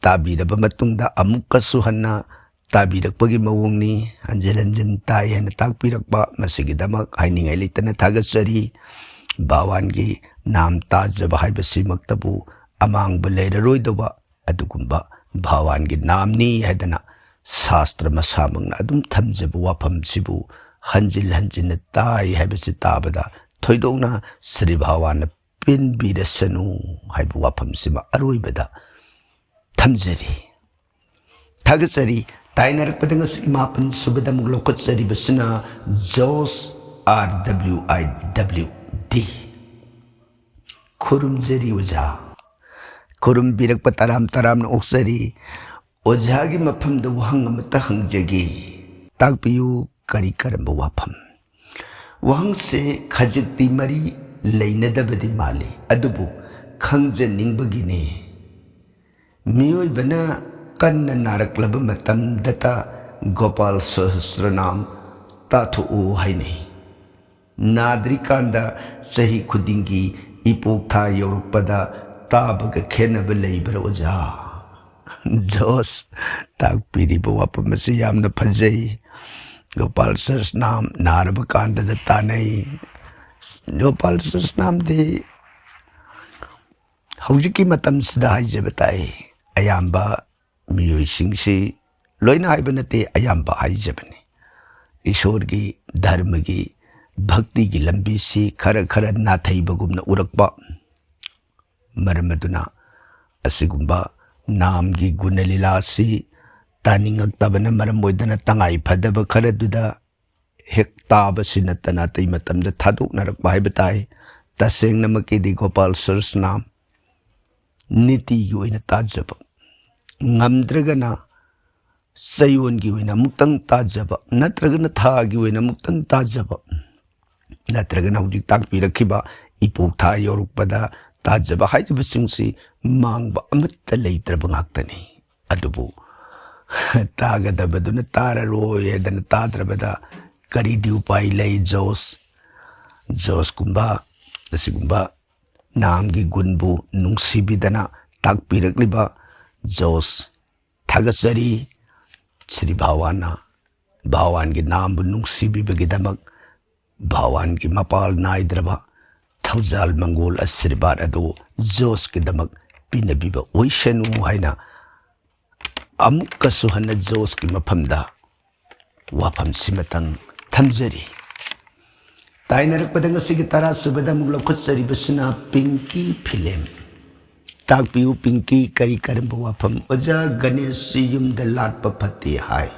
ꯇꯥꯕꯤꯔꯕ ꯃꯇꯨꯡꯗ ꯑꯃꯨꯛꯀꯁꯨ ꯍꯟꯅ ꯇꯥꯕꯤꯔꯛꯄꯒꯤ ꯃꯑꯣꯡꯅꯤ꯫ ꯍꯟꯖꯤꯟ ꯍꯟꯖꯤꯟ ꯇꯥꯏ ꯍꯥꯏꯅ ꯇꯥꯛꯄꯤꯔꯛꯄ, ꯃꯁꯤꯒꯤꯗꯃꯛ ꯍꯥꯏꯅꯤꯡꯉꯥꯏ ꯂꯩꯇꯅ ꯊꯥꯒꯠꯆꯔꯤ꯫ ꯚꯒꯋꯥꯟꯒꯤ ꯅꯥꯝ ꯇꯥꯖꯕ ꯍꯥꯏꯕꯁꯤꯃꯛꯇꯕꯨ ꯑꯃꯥꯡꯕ ꯂꯩꯔꯔꯣꯏꯗꯧꯕ ꯑꯗꯨꯒꯨꯝꯕ ꯚꯒꯋꯥꯟꯒꯤ ꯅꯥꯝꯅꯤ ꯍꯥꯏꯗꯅ ꯁꯥꯁꯇ꯭ꯔ ꯃꯁꯥꯃꯛꯅ ꯑꯗꯨꯝ ꯊꯝꯖꯕ ꯋꯥꯐꯝꯁꯤꯕꯨ ꯍꯟꯖꯤꯟ ꯍꯟꯖꯤꯟꯅ ꯇꯥꯏ ꯍꯥꯏꯕꯁꯤ ꯇꯥꯕꯗ ꯊꯣꯏꯗꯣꯛꯅ ꯁ꯭ꯔꯤ ꯚꯒꯋꯥꯟꯅ ꯄꯦꯟꯕꯤꯔꯁꯅꯨ ꯍꯥꯏꯕ ꯋꯥꯐꯝꯁꯤꯃ ꯑꯔꯣꯏꯕꯗ ꯊꯝꯖꯔꯤ꯫ ꯊꯥꯒꯠꯆꯔꯤ꯫ ꯇꯥꯏꯅꯔꯛꯄꯗ ꯉꯁꯤꯒꯤ ꯃꯥꯄꯟ ꯁꯨꯕꯗ ꯑꯃꯨꯛ ꯂꯧꯈꯠꯆꯔꯤꯕꯁꯤꯅ ꯖꯣꯁ, R W I W D꯫ ꯈꯨꯔꯨꯝꯖꯔꯤ ꯑꯣꯖꯥ꯫ ꯈꯨꯔꯨꯝꯕꯤꯔꯛꯄ ꯇꯔꯥꯝ ꯇꯔꯥꯝꯅ ꯑꯣꯛꯆꯔꯤ꯫ ꯑꯣꯖꯥꯒꯤ ꯃꯐꯝꯗ ꯋꯥꯍꯪ ꯑꯃꯇ ꯍꯪꯖꯒꯦ꯫ ꯇꯥꯛꯄꯤꯌꯨ, ꯀꯔꯤ ꯀꯔꯝꯕ ꯋꯥꯐꯝ? ꯋꯥꯍꯪꯁꯦ ꯈꯖꯤꯛꯇꯤ ꯃꯔꯤ ꯂꯩꯅꯗꯕꯗꯤ ꯃꯥꯜꯂꯤ, ꯑꯗꯨꯕꯨ ꯈꯪꯖꯅꯤꯡꯕꯒꯤꯅꯦ꯫ ꯃꯤꯑꯣꯏꯕꯅ ꯀꯟꯅ ꯅꯥꯔꯛꯂꯕ ꯃꯇꯝꯗꯇ ꯒꯣꯄꯥꯜ ꯁꯍꯁ꯭ꯔꯅꯥꯝ ꯇꯥꯊꯣꯛꯎ ꯍꯥꯏꯅꯩ꯫ ꯅꯥꯗ꯭ꯔꯤꯀꯥꯟꯗ ꯆꯍꯤ ꯈꯨꯗꯤꯡꯒꯤ ꯏꯄꯣꯛ ꯊꯥ ꯌꯧꯔꯛꯄꯗ ꯇꯥꯕꯒ ꯈꯦꯠꯅꯕ ꯂꯩꯕ꯭ꯔꯥ ꯑꯣꯖꯥ? ꯖꯣꯁ, ꯇꯥꯛꯄꯤꯔꯤꯕ ꯋꯥꯐꯝ ꯑꯁꯤ ꯌꯥꯝꯅ ꯐꯖꯩ꯫ ꯒꯣꯄꯥꯜ ꯁꯍꯁ꯭ꯔꯅꯥꯝ ꯅꯥꯔꯕ ꯀꯥꯟꯗꯗ ꯇꯥꯅꯩ꯫ ꯒꯣꯄꯥꯜ ꯁꯍꯁ꯭ꯔꯅꯥꯝꯗꯤ ꯍꯧꯖꯤꯛꯀꯤ ꯃꯇꯝꯁꯤꯗ ꯍꯥꯏꯖꯕ ꯇꯥꯏ, ꯑꯌꯥꯝꯕ ꯃꯤꯑꯣꯏꯁꯤꯡꯁꯤ, ꯂꯣꯏꯅ ꯍꯥꯏꯕ ꯅꯠꯇꯦ, ꯑꯌꯥꯝꯕ ꯍꯥꯏꯖꯕꯅꯤ, ꯏꯁꯣꯔꯒꯤ, ꯙꯔꯃꯒꯤ, ꯚꯛꯇꯤꯒꯤ ꯂꯝꯕꯤꯁꯤ ꯈꯔ ꯈꯔ ꯅꯥꯊꯩꯕꯒꯨꯝꯅ ꯎꯔꯛꯄ꯫ ꯃꯔꯝ ꯑꯗꯨꯅ ꯑꯁꯤꯒꯨꯝꯕ ꯅꯥꯝꯒꯤ ꯒꯨꯅ ꯂꯤꯂꯥꯁꯤ ꯇꯥꯅꯤꯡꯉꯛꯇꯕꯅ ꯃꯔꯝ ꯑꯣꯏꯗꯅ ꯇꯉꯥꯏ ꯐꯗꯕ ꯈꯔꯗꯨꯗ ꯍꯦꯛ ꯇꯥꯕꯁꯤ ꯅꯠꯇꯅ ꯑꯇꯩ ꯃꯇꯝꯗ ꯊꯥꯗꯣꯛꯅꯔꯛꯄ ꯍꯥꯏꯕ ꯇꯥꯏ꯫ ꯇꯁꯦꯡꯅꯃꯛꯀꯤꯗꯤ ꯒꯣꯄꯥꯜ ꯁꯍꯁ꯭ꯔꯅꯥꯝ ꯅꯤꯇꯤꯒꯤ ꯑꯣꯏꯅ ꯇꯥꯖꯕ, ꯉꯝꯗ꯭ꯔꯒꯅ ꯆꯌꯣꯜꯒꯤ ꯑꯣꯏꯅ ꯑꯃꯨꯛꯇꯪ ꯇꯥꯖꯕ, ꯅꯠꯇ꯭ꯔꯒꯅ ꯊꯥꯒꯤ ꯑꯣꯏꯅ ꯑꯃꯨꯛꯇꯪ ꯇꯥꯖꯕ, ꯅꯠꯇ꯭ꯔꯒꯅ ꯍꯧꯖꯤꯛ ꯇꯥꯛꯄꯤꯔꯛꯈꯤꯕ ꯏꯄꯣꯛ ꯊꯥ ꯌꯧꯔꯛꯄꯗ ꯇꯥꯖꯕ ꯍꯥꯏꯔꯤꯕꯁꯤꯡꯁꯤ ꯃꯥꯡꯕ ꯑꯃꯠꯇ ꯂꯩꯇ꯭ꯔꯕ ꯉꯥꯛꯇꯅꯤ꯫ ꯑꯗꯨꯕꯨ ꯇꯥꯒꯗꯕꯗꯨꯅ ꯇꯥꯔꯔꯣꯏ ꯍꯥꯏꯗꯅ ꯇꯥꯗ꯭ꯔꯕꯗ ꯀꯔꯤꯗꯤ ꯎꯄꯥꯏ ꯂꯩ? ꯖꯣꯁ, ꯖꯣꯁꯀꯨꯝꯕ ꯑꯁꯤꯒꯨꯝꯕ ꯅꯥꯝꯒꯤ ꯒꯨꯟꯕꯨ ꯅꯨꯡꯁꯤꯕꯤꯗꯅ ꯇꯥꯛꯄꯤꯔꯛꯂꯤꯕ ꯖꯣꯁ, ꯊꯥꯒꯠꯆꯔꯤ꯫ ꯁ꯭ꯔꯤ ꯚꯒꯋꯥꯟꯅ, ꯚꯒꯋꯥꯟꯒꯤ ꯅꯥꯝꯕꯨ ꯅꯨꯡꯁꯤꯕꯤꯕꯒꯤꯗꯃꯛ ꯚꯒꯋꯥꯟꯒꯤ ꯃꯄꯥꯜ ꯅꯥꯏꯗ꯭ꯔꯕ ꯊꯧꯖꯥꯜ ꯃꯪꯒꯣꯜ ꯑꯁꯤꯔꯕꯥꯗ ꯑꯗꯨ ꯖꯣꯁꯀꯤꯗꯃꯛ ꯄꯤꯅꯕꯤꯕ ꯑꯣꯏꯁꯅꯨ ꯍꯥꯏꯅ ꯑꯃꯨꯛꯀꯁꯨ ꯍꯟꯅ ꯖꯣꯁꯀꯤ ꯃꯐꯝꯗ ꯋꯥꯐꯝꯁꯤꯃꯇꯪ ꯊꯝꯖꯔꯤ꯫ ꯇꯥꯏꯅꯔꯛꯄꯗ ꯉꯁꯤꯒꯤ ꯇꯔꯥ ꯁꯨꯕꯗ ꯑꯃꯨꯛ ꯂꯧꯈꯠꯆꯔꯤꯕꯁꯤꯅ ꯄꯤꯡꯀꯤ ꯐꯤꯂꯦꯝ꯫ ꯇꯥꯛꯄꯤꯌꯨ ꯄꯤꯡꯀꯤ, ꯀꯔꯤ ꯀꯔꯝꯕ ꯋꯥꯐꯝ? ꯑꯣꯖꯥ, ꯒꯅꯦꯁꯁꯤ ꯌꯨꯝꯗ ꯂꯥꯠꯄ ꯐꯠꯇꯦ ꯍꯥꯏ꯫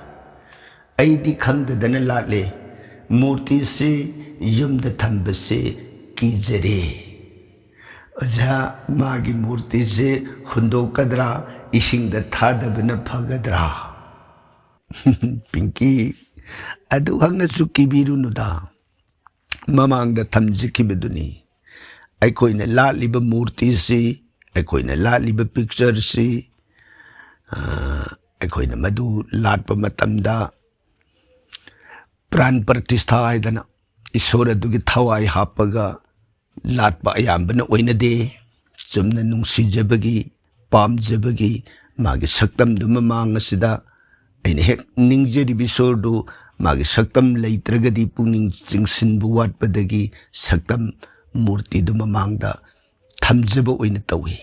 ꯑꯩꯗꯤ ꯈꯪꯗꯗꯅ ꯂꯥꯠꯂꯦ꯫ ꯃꯨꯔꯇꯤꯁꯤ ꯌꯨꯝꯗ ꯊꯝꯕꯁꯤ ꯀꯤꯖꯔꯦ꯫ ꯑꯣꯖꯥ, ꯃꯥꯒꯤ ꯃꯨꯔꯇꯤꯁꯦ ꯍꯨꯟꯗꯣꯛꯀꯗ꯭ꯔꯥ, ꯏꯁꯤꯡꯗ ꯊꯥꯗꯕꯅ ꯐꯒꯗ꯭ꯔꯥ? ꯄꯤꯡꯀꯤ, ꯑꯗꯨꯈꯛꯅꯁꯨ ꯀꯤꯕꯤꯔꯨꯅꯨꯗ꯫ ꯃꯃꯥꯡꯗ ꯊꯝꯖꯈꯤꯕꯗꯨꯅꯤ꯫ ꯑꯩꯈꯣꯏꯅ ꯂꯥꯠꯂꯤꯕ ꯃꯨꯔꯇꯤꯁꯤ, ꯑꯩꯈꯣꯏꯅ ꯂꯥꯠꯂꯤꯕ ꯄꯤꯛꯆꯔꯁꯤ ꯑ, ꯑꯩꯈꯣꯏꯅ ꯃꯗꯨ ꯂꯥꯠꯄ ꯃꯇꯝꯗ ꯄ꯭ꯔꯥꯟ ꯄ꯭ꯔꯇꯤꯁꯊꯥ ꯍꯥꯏꯗꯅ ꯏꯁꯣꯔ ꯑꯗꯨꯒꯤ ꯊꯋꯥꯏ ꯍꯥꯞꯄꯒ ꯂꯥꯠꯄ ꯑꯌꯥꯝꯕꯅ ꯑꯣꯏꯅꯗꯦ꯫ ꯆꯨꯝꯅ ꯅꯨꯡꯁꯤꯖꯕꯒꯤ, ꯄꯥꯝꯖꯕꯒꯤ ꯃꯥꯒꯤ ꯁꯛꯇꯝꯗꯨ ꯃꯃꯥꯡ ꯑꯁꯤꯗ ꯑꯩꯅ ꯍꯦꯛ ꯅꯤꯡꯖꯔꯤꯕ ꯏꯁꯣꯔꯗꯨ ꯃꯥꯒꯤ ꯁꯛꯇꯝ ꯂꯩꯇ꯭ꯔꯒꯗꯤ ꯄꯨꯛꯅꯤꯡ ꯆꯤꯡꯁꯤꯟꯕ ꯋꯥꯠꯄꯗꯒꯤ ꯁꯛꯇꯝ ꯃꯨꯔꯇꯤꯗꯨ ꯃꯃꯥꯡꯗ ꯊꯝꯖꯕ ꯑꯣꯏꯅ ꯇꯧꯏ꯫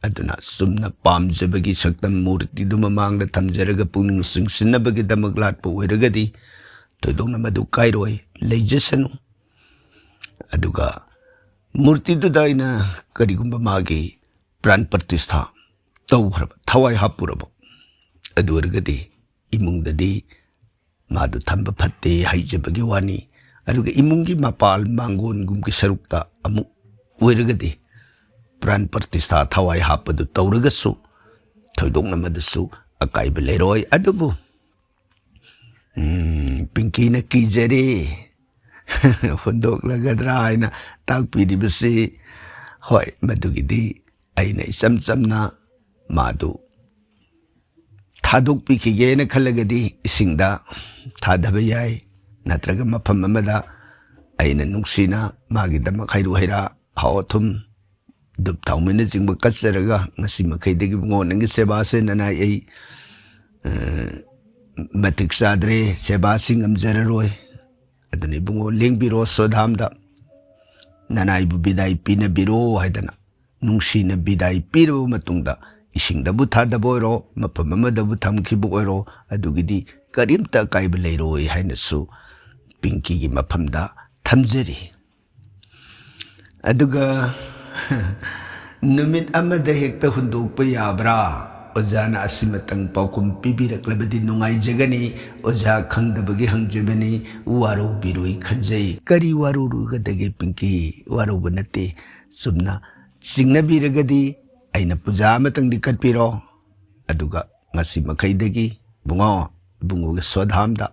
ꯑꯗꯨꯅ ꯆꯨꯝꯅ ꯄꯥꯝꯖꯕꯒꯤ ꯁꯛꯇꯝ ꯃꯨꯔꯇꯤꯗꯨ ꯃꯃꯥꯡꯗ ꯊꯝꯖꯔꯒ ꯄꯨꯛꯅꯤꯡ ꯆꯤꯡꯁꯤꯟꯅꯕꯒꯤꯗꯃꯛ ꯂꯥꯠꯄ ꯑꯣꯏꯔꯒꯗꯤ ꯊꯣꯏꯗꯣꯛꯅ ꯃꯗꯨ ꯀꯥꯏꯔꯣꯏ, ꯂꯩꯖꯁꯅꯨ꯫ ꯑꯗꯨꯒ ꯃꯨꯔꯇꯤꯗꯨꯗ ꯑꯩꯅ ꯀꯔꯤꯒꯨꯝꯕ ꯃꯥꯒꯤ ꯄ꯭ꯔꯥꯟ ꯄ꯭ꯔꯇꯤꯁꯊꯥ ꯇꯧꯈ꯭ꯔꯕ, ꯊꯋꯥꯏ ꯍꯥꯞꯄꯨꯔꯕ, ꯑꯗꯨ ꯑꯣꯏꯔꯒꯗꯤ ꯏꯃꯨꯡꯗꯗꯤ ꯃꯥꯗꯨ ꯊꯝꯕ ꯐꯠꯇꯦ ꯍꯥꯏꯖꯕꯒꯤ ꯋꯥꯅꯤ꯫ ꯑꯗꯨꯒ ꯏꯃꯨꯡꯒꯤ ꯃꯄꯥꯜ ꯃꯥꯡꯒꯣꯟꯒꯨꯝꯒꯤ ꯁꯔꯨꯛꯇ ꯑꯃꯨꯛ ꯑꯣꯏꯔꯒꯗꯤ ꯄ꯭ꯔꯥꯟ ꯄ꯭ꯔꯇꯤꯁꯊꯥ ꯊꯋꯥꯏ ꯍꯥꯞꯄꯗꯨ ꯇꯧꯔꯒꯁꯨ ꯊꯣꯏꯗꯣꯛꯅ ꯃꯗꯨꯁꯨ ꯑꯀꯥꯏꯕ ꯂꯩꯔꯣꯏ꯫ ꯑꯗꯨꯕꯨ, ꯎꯝ, ꯄꯤꯡꯀꯤꯅ ꯀꯤꯖꯔꯦ, ꯍꯨꯟꯗꯣꯛꯂꯒꯗ꯭ꯔꯥ ꯍꯥꯏꯅ ꯇꯥꯛꯄꯤꯔꯤꯕꯁꯤ, ꯍꯣꯏ, ꯃꯗꯨꯒꯤꯗꯤ ꯑꯩꯅ ꯏꯆꯝ ꯆꯝꯅ ꯃꯥꯗꯨ ꯊꯥꯗꯣꯛꯄꯤꯈꯤꯒꯦꯅ ꯈꯜꯂꯒꯗꯤ ꯏꯁꯤꯡꯗ ꯊꯥꯗꯕ ꯌꯥꯏ, ꯅꯠꯇ꯭ꯔꯒ ꯃꯐꯝ ꯑꯃꯗ ꯑꯩꯅ ꯅꯨꯡꯁꯤꯅ ꯃꯥꯒꯤꯗꯃꯛ ꯍꯩꯔꯨ ꯍꯩꯔꯥ, ꯍꯥꯎ ꯑꯊꯨꯝ, ꯙꯨꯞ ꯊꯥꯎꯃꯩꯅꯆꯤꯡꯕ ꯀꯠꯆꯔꯒ, "ꯉꯁꯤ ꯃꯈꯩꯗꯒꯤ ꯏꯕꯨꯡꯉꯣ ꯅꯪꯒꯤ ꯁꯦꯕꯥꯁꯦ ꯅꯅꯥꯏ ꯑꯩ, ꯑ, ꯃꯇꯤꯛ ꯆꯥꯗ꯭ꯔꯦ, ꯁꯦꯕꯥꯁꯤ ꯉꯝꯖꯔꯔꯣꯏ꯫ ꯑꯗꯨꯅ ꯏꯕꯨꯡꯉꯣ ꯂꯦꯡꯕꯤꯔꯣ ꯁꯣꯗꯥꯝꯗ, ꯅꯅꯥꯏꯕꯨ ꯕꯤꯗꯥꯏ ꯄꯤꯅꯕꯤꯔꯣ" ꯍꯥꯏꯗꯅ ꯅꯨꯡꯁꯤꯅ ꯕꯤꯗꯥꯏ ꯄꯤꯔꯕ ꯃꯇꯨꯡꯗ, ꯏꯁꯤꯡꯗꯕꯨ ꯊꯥꯗꯕ ꯑꯣꯏꯔꯣ, ꯃꯐꯝ ꯑꯃꯗꯕꯨ ꯊꯝꯈꯤꯕ ꯑꯣꯏꯔꯣ, ꯑꯗꯨꯒꯤꯗꯤ ꯀꯔꯤꯝꯇ ꯑꯀꯥꯏꯕ ꯂꯩꯔꯣꯏ ꯍꯥꯏꯅꯁꯨ ꯄꯤꯡꯀꯤꯒꯤ ꯃꯐꯝꯗ ꯊꯝꯖꯔꯤ꯫ ꯑꯗꯨꯒ ꯅꯨꯃꯤꯠ ꯑꯃꯗ ꯍꯦꯛꯇ ꯍꯨꯟꯗꯣꯛꯄ ꯌꯥꯕ꯭ꯔꯥ? ꯑꯣꯖꯥꯅ ꯑꯁꯤꯃꯇꯪ ꯄꯥꯎꯈꯨꯝ ꯄꯤꯕꯤꯔꯛꯂꯕꯗꯤ ꯅꯨꯡꯉꯥꯏꯖꯒꯅꯤ꯫ ꯑꯣꯖꯥ ꯈꯪꯗꯕꯒꯤ ꯍꯪꯖꯕꯅꯤ, ꯋꯥꯔꯧꯕꯤꯔꯣꯏ ꯈꯟꯖꯩ꯫ ꯀꯔꯤ ꯋꯥꯔꯧꯔꯨꯒꯗꯒꯦ ꯄꯤꯡꯀꯤ? ꯋꯥꯔꯧꯕ ꯅꯠꯇꯦ꯫ ꯆꯨꯝꯅ ꯆꯤꯡꯅꯕꯤꯔꯒꯗꯤ ꯑꯩꯅ ꯄꯨꯖꯥ ꯑꯃꯇꯪꯗꯤ ꯀꯠꯄꯤꯔꯣ꯫ ꯑꯗꯨꯒ ꯉꯁꯤ ꯃꯈꯩꯗꯒꯤ ꯏꯕꯨꯡꯉꯣ, ꯏꯕꯨꯡꯉꯣꯒꯤ ꯁꯣꯗꯥꯝꯗ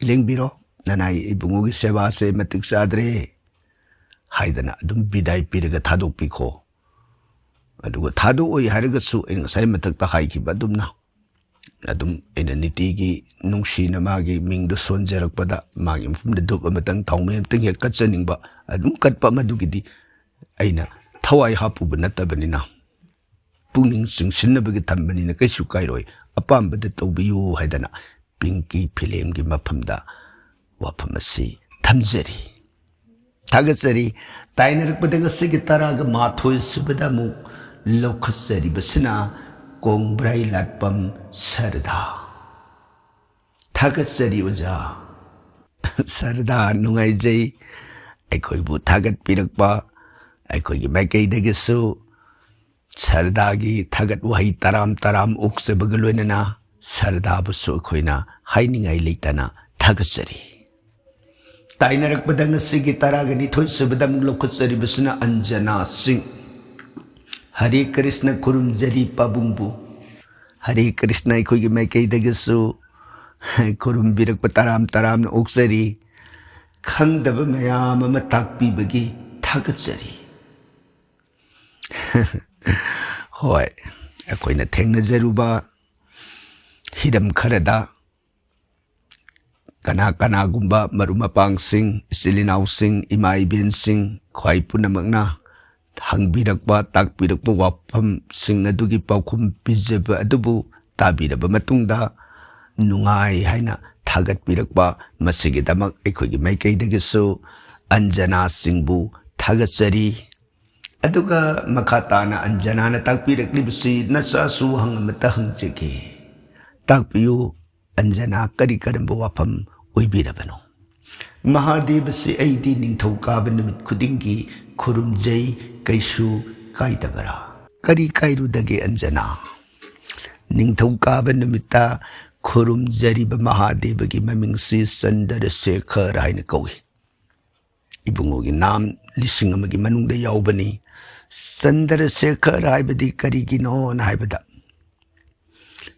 ꯂꯦꯡꯕꯤꯔꯣ, ꯅꯅꯥꯏ ꯏꯕꯨꯡꯉꯣꯒꯤ ꯁꯦꯕꯥꯁꯦ ꯃꯇꯤꯛ ꯆꯥꯗ꯭ꯔꯦ ꯍꯥꯏꯗꯅ ꯑꯗꯨꯝ ꯕꯤꯗꯥꯏ ꯄꯤꯔꯒ ꯊꯥꯗꯣꯛꯄꯤꯈꯣ꯫ ꯑꯗꯨꯒ ꯊꯥꯗꯣꯛꯑꯣꯏ ꯍꯥꯏꯔꯒꯁꯨ, ꯑꯩꯅ ꯉꯁꯥꯏ ꯃꯊꯛꯇ ꯍꯥꯏꯈꯤꯕ ꯑꯗꯨꯝꯅ, ꯑꯗꯨꯝ ꯑꯩꯅ ꯅꯤꯇꯤꯒꯤ ꯅꯨꯡꯁꯤꯅ ꯃꯥꯒꯤ ꯃꯤꯡꯗꯣ ꯁꯣꯟꯖꯔꯛꯄꯗ, ꯃꯥꯒꯤ ꯃꯐꯝꯗ ꯙꯨꯞ ꯑꯃꯇꯪ, ꯊꯥꯎ ꯃꯩ ꯑꯃꯇꯪ ꯍꯦꯛ ꯀꯠꯆꯅꯤꯡꯕ, ꯑꯗꯨꯝ ꯀꯠꯄ, ꯃꯗꯨꯒꯤꯗꯤ ꯑꯩꯅ ꯊꯋꯥꯏ ꯍꯥꯞꯄꯨꯕ ꯅꯠꯇꯕꯅꯤꯅ, ꯄꯨꯛꯅꯤꯡ ꯆꯤꯡꯁꯤꯟꯅꯕꯒꯤ ꯊꯝꯕꯅꯤꯅ ꯀꯩꯁꯨ ꯀꯥꯏꯔꯣꯏ, ꯑꯄꯥꯝꯕꯗ ꯇꯧꯕꯤꯌꯨ ꯍꯥꯏꯗꯅ ꯄꯤꯡꯀꯤ ꯐꯤꯂꯦꯝꯒꯤ ꯃꯐꯝꯗ ꯋꯥꯐꯝ ꯑꯁꯤ ꯊꯝꯖꯔꯤ꯫ ꯊꯥꯒꯠꯆꯔꯤ꯫ ꯇꯥꯏꯅꯔꯛꯄꯗ ꯉꯁꯤꯒꯤ ꯇꯔꯥꯒ ꯃꯥꯊꯣꯏ ꯁꯨꯕꯗ ꯑꯃꯨꯛ ꯂꯧꯈꯠꯆꯔꯤꯕꯁꯤꯅ ꯀꯣꯡꯕ꯭ꯔꯥꯏ ꯂꯥꯠꯄꯝ ꯁꯔꯗꯥ꯫ ꯊꯥꯒꯠꯆꯔꯤ ꯑꯣꯖꯥ꯫ ꯁꯔꯗꯥ, ꯅꯨꯡꯉꯥꯏꯖꯩ ꯑꯩꯈꯣꯏꯕꯨ ꯊꯥꯒꯠꯄꯤꯔꯛꯄ꯫ ꯑꯩꯈꯣꯏꯒꯤ ꯃꯥꯏꯀꯩꯗꯒꯤꯁꯨ ꯁꯔꯗꯥꯒꯤ ꯊꯥꯒꯠ ꯋꯥꯍꯩ ꯇꯔꯥꯝ ꯇꯔꯥꯝ ꯑꯣꯛꯆꯕꯒ ꯂꯣꯏꯅꯅ ꯁꯔꯗꯥꯕꯨꯁꯨ ꯑꯩꯈꯣꯏꯅ ꯍꯥꯏꯅꯤꯡꯉꯥꯏ ꯂꯩꯇꯅ ꯊꯥꯒꯠꯆꯔꯤ꯫ ꯇꯥꯏꯅꯔꯛꯄꯗ ꯉꯁꯤꯒꯤ ꯇꯔꯥꯒ ꯅꯤꯊꯣꯏ ꯁꯨꯕꯗ ꯑꯃꯨꯛ ꯂꯧꯈꯠꯆꯔꯤꯕꯁꯤꯅ ꯑꯟꯖꯅꯥ ꯁꯤꯡ꯫ ꯍꯔꯦ ꯀ꯭ꯔꯤꯁꯅ, ꯈꯨꯔꯨꯝꯖꯔꯤ ꯄꯥꯕꯨꯡꯕꯨ꯫ ꯍꯔꯦ ꯀ꯭ꯔꯤꯁꯅ, ꯑꯩꯈꯣꯏꯒꯤ ꯃꯥꯏꯀꯩꯗꯒꯤꯁꯨ ꯈꯨꯔꯨꯝꯕꯤꯔꯛꯄ ꯇꯔꯥꯝ ꯇꯔꯥꯝꯅ ꯑꯣꯛꯆꯔꯤ꯫ ꯈꯪꯗꯕ ꯃꯌꯥꯝ ꯑꯃ ꯇꯥꯛꯄꯤꯕꯒꯤ ꯊꯥꯒꯠꯆꯔꯤ꯫ ꯍꯣꯏ, ꯑꯩꯈꯣꯏꯅ ꯊꯦꯡꯅꯖꯔꯨꯕ ꯍꯤꯔꯝ ꯈꯔꯗ ꯀꯅꯥ ꯀꯅꯥꯒꯨꯝꯕ ꯃꯔꯨꯞ ꯃꯄꯥꯡꯁꯤꯡ, ꯏꯆꯤꯜ ꯏꯅꯥꯎꯁꯤꯡ, ꯏꯃꯥ ꯏꯕꯦꯟꯁꯤꯡ, ꯈ꯭ꯋꯥꯏ ꯄꯨꯝꯅꯃꯛꯅ ꯍꯪꯕꯤꯔꯛꯄ, ꯇꯥꯛꯄꯤꯔꯛꯄ ꯋꯥꯐꯝꯁꯤꯡ ꯑꯗꯨꯒꯤ ꯄꯥꯎꯈꯨꯝ ꯄꯤꯖꯕ ꯑꯗꯨꯕꯨ ꯇꯥꯕꯤꯔꯕ ꯃꯇꯨꯡꯗ ꯅꯨꯡꯉꯥꯏ ꯍꯥꯏꯅ ꯊꯥꯒꯠꯄꯤꯔꯛꯄ, ꯃꯁꯤꯒꯤꯗꯃꯛ ꯑꯩꯈꯣꯏꯒꯤ ꯃꯥꯏꯀꯩꯗꯒꯤꯁꯨ ꯑꯟꯖꯅꯥꯁꯤꯡꯕꯨ ꯊꯥꯒꯠꯆꯔꯤ꯫ ꯑꯗꯨꯒ ꯃꯈꯥ ꯇꯥꯅ ꯑꯟꯖꯅꯥꯅ ꯇꯥꯛꯄꯤꯔꯛꯂꯤꯕꯁꯤ, "ꯅꯆꯥꯁꯨ ꯋꯥꯍꯪ ꯑꯃꯇ ꯍꯪꯖꯒꯦ, ꯇꯥꯛꯄꯤꯌꯨ, ꯑꯟꯖꯅꯥ, ꯀꯔꯤ ꯀꯔꯝꯕ ꯋꯥꯐꯝ ꯑꯣꯏꯕꯤꯔꯕꯅꯣ?" "ꯃꯍꯥꯗꯦꯕꯁꯤ ꯑꯩꯗꯤ ꯅꯤꯡꯊꯧꯀꯥꯕ ꯅꯨꯃꯤꯠ ꯈꯨꯗꯤꯡꯒꯤ ꯈꯨꯔꯨꯝꯖꯩ, ꯀꯩꯁꯨ ꯀꯥꯏꯗꯕꯔꯥ?" "ꯀꯔꯤ ꯀꯥꯏꯔꯨꯗꯒꯦ ꯑꯟꯖꯅꯥ? ꯅꯤꯡꯊꯧꯀꯥꯕ ꯅꯨꯃꯤꯠꯇ ꯈꯨꯔꯨꯝꯖꯔꯤꯕ ꯃꯍꯥꯗꯦꯕꯒꯤ ꯃꯃꯤꯡꯁꯤ ꯆꯟꯗ꯭ꯔꯁꯦꯈꯔ ꯍꯥꯏꯅ ꯀꯧꯏ꯫ ꯏꯕꯨꯡꯉꯣꯒꯤ ꯅꯥꯝ ꯂꯤꯁꯤꯡ ꯑꯃꯒꯤ ꯃꯅꯨꯡꯗ ꯌꯥꯎꯕꯅꯤ꯫" ꯆꯟꯗ꯭ꯔꯁꯦꯈꯔ ꯍꯥꯏꯕꯗꯤ ꯀꯔꯤꯒꯤꯅꯣꯅ ꯍꯥꯏꯕꯗ,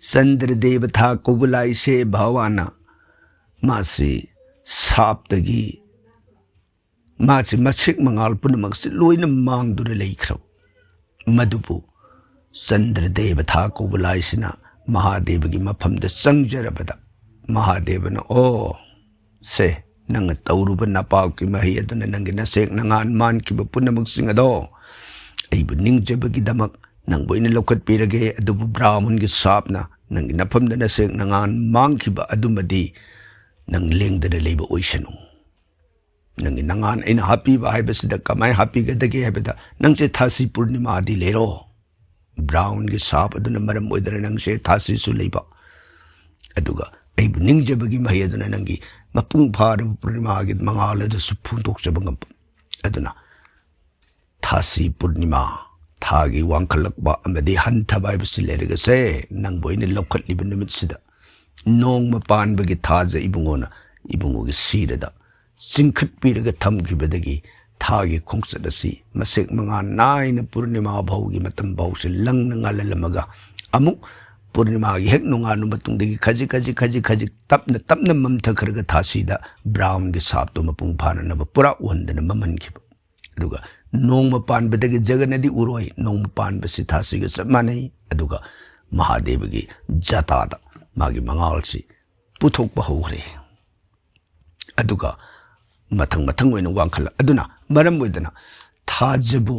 ꯆꯟꯗ꯭ꯔ ꯗꯦꯕꯊꯥ ꯀꯧꯕ ꯂꯥꯏꯁꯦ ꯚꯒꯋꯥꯟꯅ ꯃꯥꯁꯤ ꯁꯥꯞꯇꯒꯤ, ꯃꯥꯁꯤ ꯃꯁꯦꯛ ꯃꯉꯥꯜ ꯄꯨꯝꯅꯃꯛꯁꯤ ꯂꯣꯏꯅ ꯃꯥꯡꯗꯨꯅ ꯂꯩꯈ꯭ꯔꯕ꯫ ꯃꯗꯨꯕꯨ ꯆꯟꯗ꯭ꯔꯗꯦꯕ ꯊꯥ ꯀꯧꯕ ꯂꯥꯏꯁꯤꯅ ꯃꯍꯥꯗꯦꯕꯒꯤ ꯃꯐꯝꯗ ꯆꯪꯖꯔꯕꯗ, ꯃꯍꯥꯗꯦꯕꯅ, "ꯑꯣ, ꯁꯦ, ꯅꯪꯅ ꯇꯧꯔꯨꯕ ꯅꯄꯥꯛꯀꯤ ꯃꯍꯩ ꯑꯗꯨꯅ ꯅꯪꯒꯤ ꯅꯁꯦꯛ ꯅꯉꯥꯟ ꯃꯥꯟꯈꯤꯕ ꯄꯨꯝꯅꯃꯛꯁꯤꯡ ꯑꯗꯣ ꯑꯩꯕꯨ ꯅꯤꯡꯖꯕꯒꯤꯗꯃꯛ ꯅꯪꯕꯨ ꯑꯩꯅ ꯂꯧꯈꯠꯄꯤꯔꯒꯦ, ꯑꯗꯨꯕꯨ ꯕ꯭ꯔꯥꯍꯃꯟꯒꯤ ꯁꯥꯞꯅ ꯅꯪꯒꯤ ꯅꯐꯝꯗ ꯅꯁꯦꯛ ꯅꯉꯥꯟ ꯃꯥꯡꯈꯤꯕ ꯑꯗꯨꯃꯗꯤ ꯅꯪ ꯂꯦꯡꯗꯅ ꯂꯩꯕ ꯑꯣꯏꯁꯅꯨ꯫ ꯅꯪꯒꯤ ꯅꯉꯥꯟ ꯑꯩꯅ ꯍꯥꯞꯄꯤꯕ ꯍꯥꯏꯕꯁꯤꯗ ꯀꯃꯥꯏꯅ ꯍꯥꯞꯄꯤꯒꯗꯒꯦ ꯍꯥꯏꯕꯗ, ꯅꯪꯁꯦ ꯊꯥꯁꯤ ꯄꯨꯔꯅꯤꯃꯥꯗꯤ ꯂꯩꯔꯣ꯫ ꯕ꯭ꯔꯥꯍꯃꯟꯒꯤ ꯁꯥꯞ ꯑꯗꯨꯅ ꯃꯔꯝ ꯑꯣꯏꯗꯅ ꯅꯪꯁꯦ ꯊꯥꯁꯤꯁꯨ ꯂꯩꯕ, ꯑꯗꯨꯒ ꯑꯩꯕꯨ ꯅꯤꯡꯖꯕꯒꯤ ꯃꯍꯩ ꯑꯗꯨꯅ ꯅꯪꯒꯤ ꯃꯄꯨꯡ ꯐꯥꯔꯕ ꯄꯨꯔꯅꯤꯃꯥꯒꯤ ꯃꯉꯥꯜ ꯑꯗꯨꯁꯨ ꯐꯣꯡꯗꯣꯛꯆꯕ ꯉꯝꯕ꯫ ꯑꯗꯨꯅ ꯊꯥꯁꯤ ꯄꯨꯔꯅꯤꯃꯥ, ꯊꯥꯒꯤ ꯋꯥꯡꯈꯠꯂꯛꯄ ꯑꯃꯗꯤ ꯍꯟꯊꯕ ꯍꯥꯏꯕꯁꯤ ꯂꯩꯔꯒꯁꯦ, ꯅꯪꯕꯨ ꯑꯩꯅ ꯂꯧꯈꯠꯂꯤꯕ ꯅꯨꯃꯤꯠꯁꯤꯗ ꯅꯣꯡꯃ ꯄꯥꯟꯕꯒꯤ ꯊꯥꯖ ꯏꯕꯨꯡꯉꯣꯅ ꯏꯕꯨꯡꯉꯣꯒꯤ ꯁꯤꯔꯗ ꯆꯤꯡꯈꯠꯄꯤꯔꯒ ꯊꯝꯈꯤꯕꯗꯒꯤ ꯊꯥꯒꯤ ꯈꯣꯡꯆꯠ ꯑꯁꯤ ꯃꯁꯦꯛ ꯃꯉꯥ ꯅꯥꯏꯅ ꯄꯨꯔꯅꯤꯃꯥ ꯐꯥꯎꯒꯤ ꯃꯇꯝ ꯐꯥꯎꯁꯤ ꯂꯪꯅ ꯉꯥꯜꯍꯜꯂꯝꯃꯒ, ꯑꯃꯨꯛ ꯄꯨꯔꯅꯤꯃꯥꯒꯤ ꯍꯦꯛ ꯅꯣꯡꯉꯥꯟꯕ ꯃꯇꯨꯡꯗꯒꯤ ꯈꯖꯤꯛ ꯈꯖꯤꯛ ꯈꯖꯤꯛ ꯈꯖꯤꯛ ꯇꯞꯅ ꯇꯞꯅ ꯃꯝꯊꯈ꯭ꯔꯒ ꯊꯥꯁꯤꯗ ꯕ꯭ꯔꯥꯍꯃꯟꯒꯤ ꯁꯥꯞꯇꯣ ꯃꯄꯨꯡ ꯐꯥꯅꯅꯕ ꯄꯨꯔꯥ ꯎꯍꯟꯗꯅ ꯃꯝꯍꯟꯈꯤꯕ꯫ ꯑꯗꯨꯒ ꯅꯣꯡꯃ ꯄꯥꯟꯕꯗꯒꯤ ꯖꯒꯅꯗꯤ ꯎꯔꯣꯏ, ꯅꯣꯡꯃ ꯄꯥꯟꯕꯁꯤ ꯊꯥꯁꯤꯒ ꯆꯞ ꯃꯥꯟꯅꯩ꯫ ꯑꯗꯨꯒ ꯃꯍꯥꯗꯦꯕꯒꯤ ꯖꯇꯥꯗ ꯃꯥꯒꯤ ꯃꯉꯥꯜꯁꯤ ꯄꯨꯊꯣꯛꯄ ꯍꯧꯈ꯭ꯔꯦ꯫ ꯑꯗꯨꯒ ꯃꯊꯪ ꯃꯊꯪ ꯑꯣꯏꯅ ꯋꯥꯡꯈꯠꯂꯛ ꯑꯗꯨꯅ ꯃꯔꯝ ꯑꯣꯏꯗꯅ ꯊꯥꯖꯕꯨ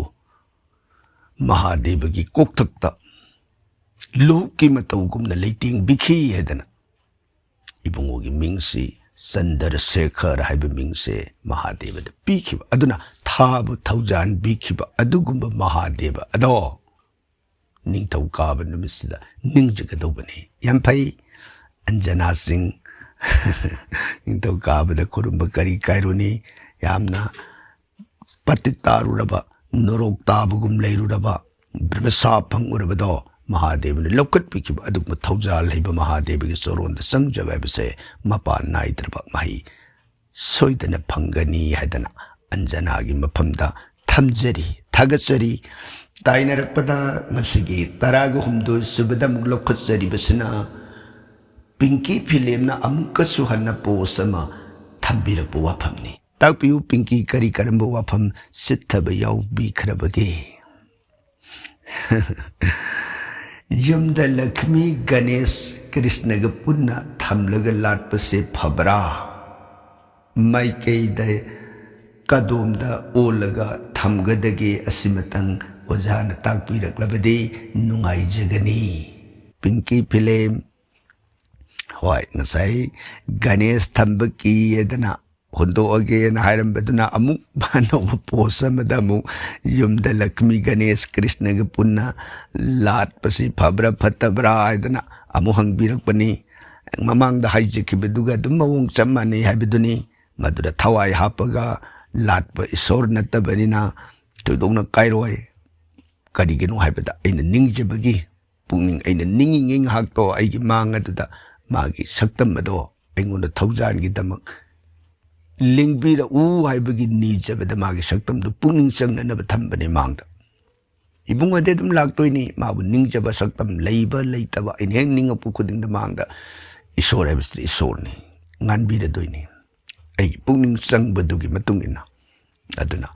ꯃꯍꯥꯗꯦꯕꯒꯤ ꯀꯣꯛꯊꯛꯇ ꯂꯨꯍꯨꯞꯀꯤ ꯃꯇꯧꯒꯨꯝꯅ ꯂꯩꯇꯦꯡꯕꯤꯈꯤ ꯍꯥꯏꯗꯅ ꯏꯕꯨꯡꯉꯣꯒꯤ ꯃꯤꯡꯁꯤ ꯆꯟꯗ꯭ꯔꯁꯦꯈꯔ ꯍꯥꯏꯕ ꯃꯤꯡꯁꯦ ꯃꯍꯥꯗꯦꯕꯗ ꯄꯤꯈꯤꯕ꯫ ꯑꯗꯨꯅ ꯊꯥꯕꯨ ꯊꯧꯖꯥꯟꯕꯤꯈꯤꯕ ꯑꯗꯨꯒꯨꯝꯕ ꯃꯍꯥꯗꯦꯕ ꯑꯗꯣ ꯅꯤꯡꯊꯧꯀꯥꯕ ꯅꯨꯃꯤꯠꯁꯤꯗ ꯅꯤꯡꯖꯒꯗꯧꯕꯅꯤ꯫ ꯌꯥꯝ ꯐꯩ, ꯑꯟꯖꯅꯥꯁꯤꯡ꯫ ꯅꯤꯡꯊꯧꯀꯥꯕꯗ ꯈꯨꯔꯨꯝꯕ ꯀꯔꯤ ꯀꯥꯏꯔꯨꯅꯤ? ꯌꯥꯝꯅ ꯄꯇꯤꯠ ꯇꯥꯔꯨꯔꯕ, ꯅꯣꯔꯣꯛ ꯇꯥꯕꯒꯨꯝ ꯂꯩꯔꯨꯔꯕ, ꯕ꯭ꯔꯍ꯭ꯃꯁꯥ ꯐꯪꯉꯨꯔꯕꯗꯣ ꯃꯍꯥꯗꯦꯕꯅ ꯂꯧꯈꯠꯄꯤꯈꯤꯕ ꯑꯗꯨꯒꯨꯝꯕ ꯊꯧꯖꯥꯜ ꯂꯩꯕ ꯃꯍꯥꯗꯦꯕꯒꯤ ꯆꯣꯔꯣꯟꯗ ꯆꯪꯖꯕ ꯍꯥꯏꯕꯁꯦ ꯃꯄꯥꯟ ꯅꯥꯏꯗ꯭ꯔꯕ ꯃꯍꯩ ꯁꯣꯏꯗꯅ ꯐꯪꯒꯅꯤ ꯍꯥꯏꯗꯅ ꯑꯟꯖꯅꯥꯒꯤ ꯃꯐꯝꯗ ꯊꯝꯖꯔꯤ, ꯊꯥꯒꯠꯆꯔꯤ꯫ ꯇꯥꯏꯅꯔꯛꯄꯗ ꯉꯁꯤꯒꯤ ꯇꯔꯥꯒ ꯍꯨꯝꯗꯣꯏ ꯁꯨꯕꯗ ꯑꯃꯨꯛ ꯂꯧꯈꯠꯆꯔꯤꯕꯁꯤꯅ ꯄꯤꯡꯀꯤ ꯐꯤꯂꯦꯝꯅ ꯑꯃꯨꯛꯀꯁꯨ ꯍꯟꯅ ꯄꯣꯁ ꯑꯃ ꯊꯝꯕꯤꯔꯛꯄ ꯋꯥꯐꯝꯅꯤ꯫ ꯇꯥꯛꯄꯤꯌꯨ ꯄꯤꯡꯀꯤ, ꯀꯔꯤ ꯀꯔꯝꯕ ꯋꯥꯐꯝ ꯆꯤꯠꯊꯕ ꯌꯥꯎꯕꯤꯈ꯭ꯔꯕꯒꯦ? ꯌꯨꯝꯗ ꯂꯛꯁꯃꯤ, ꯒꯅꯦꯁ, ꯀ꯭ꯔꯤꯁꯅꯒ ꯄꯨꯟꯅ ꯊꯝꯂꯒ ꯂꯥꯠꯄꯁꯦ ꯐꯕ꯭ꯔꯥ? ꯃꯥꯏꯀꯩꯗ ꯀꯗꯣꯝꯗ ꯑꯣꯜꯂꯒ ꯊꯝꯒꯗꯒꯦ? ꯑꯁꯤꯃꯇꯪ ꯑꯣꯖꯥꯅ ꯇꯥꯛꯄꯤꯔꯛꯂꯕꯗꯤ ꯅꯨꯡꯉꯥꯏꯖꯒꯅꯤ꯫ ꯄꯤꯡꯀꯤ ꯐꯤꯂꯦꯝ, ꯍꯣꯏ, ꯉꯁꯥꯏ ꯒꯅꯦꯁ ꯊꯝꯕ ꯀꯤꯌꯦꯗꯅ ꯍꯨꯟꯗꯣꯛꯑꯒꯦꯅ ꯍꯥꯏꯔꯝꯕꯗꯨꯅ ꯑꯃꯨꯛ ꯑꯅꯧꯕ ꯄꯣꯁ ꯑꯃꯗ ꯑꯃꯨꯛ ꯌꯨꯝꯗ ꯂꯛꯁꯃꯤ, ꯒꯅꯦꯁ, ꯀ꯭ꯔꯤꯁꯅꯒ ꯄꯨꯟꯅ ꯂꯥꯠꯄꯁꯤ ꯐꯕ꯭ꯔꯥ ꯐꯠꯇꯕ꯭ꯔꯥ ꯍꯥꯏꯗꯅ ꯑꯃꯨꯛ ꯍꯪꯕꯤꯔꯛꯄꯅꯤ꯫ ꯃꯃꯥꯡꯗ ꯍꯥꯏꯖꯈꯤꯕꯗꯨꯒ ꯑꯗꯨꯝ ꯃꯑꯣꯡ ꯆꯞ ꯃꯥꯟꯅꯩ ꯍꯥꯏꯕꯗꯨꯅꯤ꯫ ꯃꯗꯨꯗ ꯊꯋꯥꯏ ꯍꯥꯞꯄꯒ ꯂꯥꯠꯄ ꯏꯁꯣꯔ ꯅꯠꯇꯕꯅꯤꯅ ꯊꯣꯏꯗꯣꯛꯅ ꯀꯥꯏꯔꯣꯏ꯫ ꯀꯔꯤꯒꯤꯅꯣ ꯍꯥꯏꯕꯗ ꯑꯩꯅ ꯅꯤꯡꯖꯕꯒꯤ ꯄꯨꯛꯅꯤꯡ, ꯑꯩꯅ ꯅꯤꯡꯉꯤꯉꯩ ꯉꯥꯏꯍꯥꯛꯇꯣ ꯑꯩꯒꯤ ꯃꯥꯡ ꯑꯗꯨꯗ ꯃꯥꯒꯤ ꯁꯛꯇꯝ ꯑꯗꯣ ꯑꯩꯉꯣꯟꯗ ꯊꯧꯖꯥꯜꯒꯤꯗꯃꯛ ꯂꯦꯡꯕꯤꯔꯛꯎ ꯍꯥꯏꯕꯒꯤ ꯅꯤꯖꯕꯗ ꯃꯥꯒꯤ ꯁꯛꯇꯝꯗꯨ ꯄꯨꯛꯅꯤꯡ ꯆꯪꯅꯅꯕ ꯊꯝꯕꯅꯤ ꯃꯥꯡꯗ꯫ ꯏꯕꯨꯡꯉꯣꯗꯤ ꯑꯗꯨꯝ ꯂꯥꯛꯇꯣꯏꯅꯤ, ꯃꯥꯕꯨ ꯅꯤꯡꯖꯕ ꯁꯛꯇꯝ ꯂꯩꯕ ꯂꯩꯇꯕ ꯑꯩꯅ ꯍꯦꯛ ꯅꯤꯡꯉꯛꯄ ꯈꯨꯗꯤꯡꯗ ꯃꯥꯡꯗ ꯏꯁꯣꯔ ꯍꯥꯏꯕꯁꯤꯗꯤ ꯏꯁꯣꯔꯅꯤ, ꯉꯥꯟꯕꯤꯔꯗꯣꯏꯅꯤ꯫ ꯑꯩꯒꯤ ꯄꯨꯛꯅꯤꯡ ꯆꯪꯕꯗꯨꯒꯤ ꯃꯇꯨꯡ ꯏꯟꯅ꯫ ꯑꯗꯨꯅ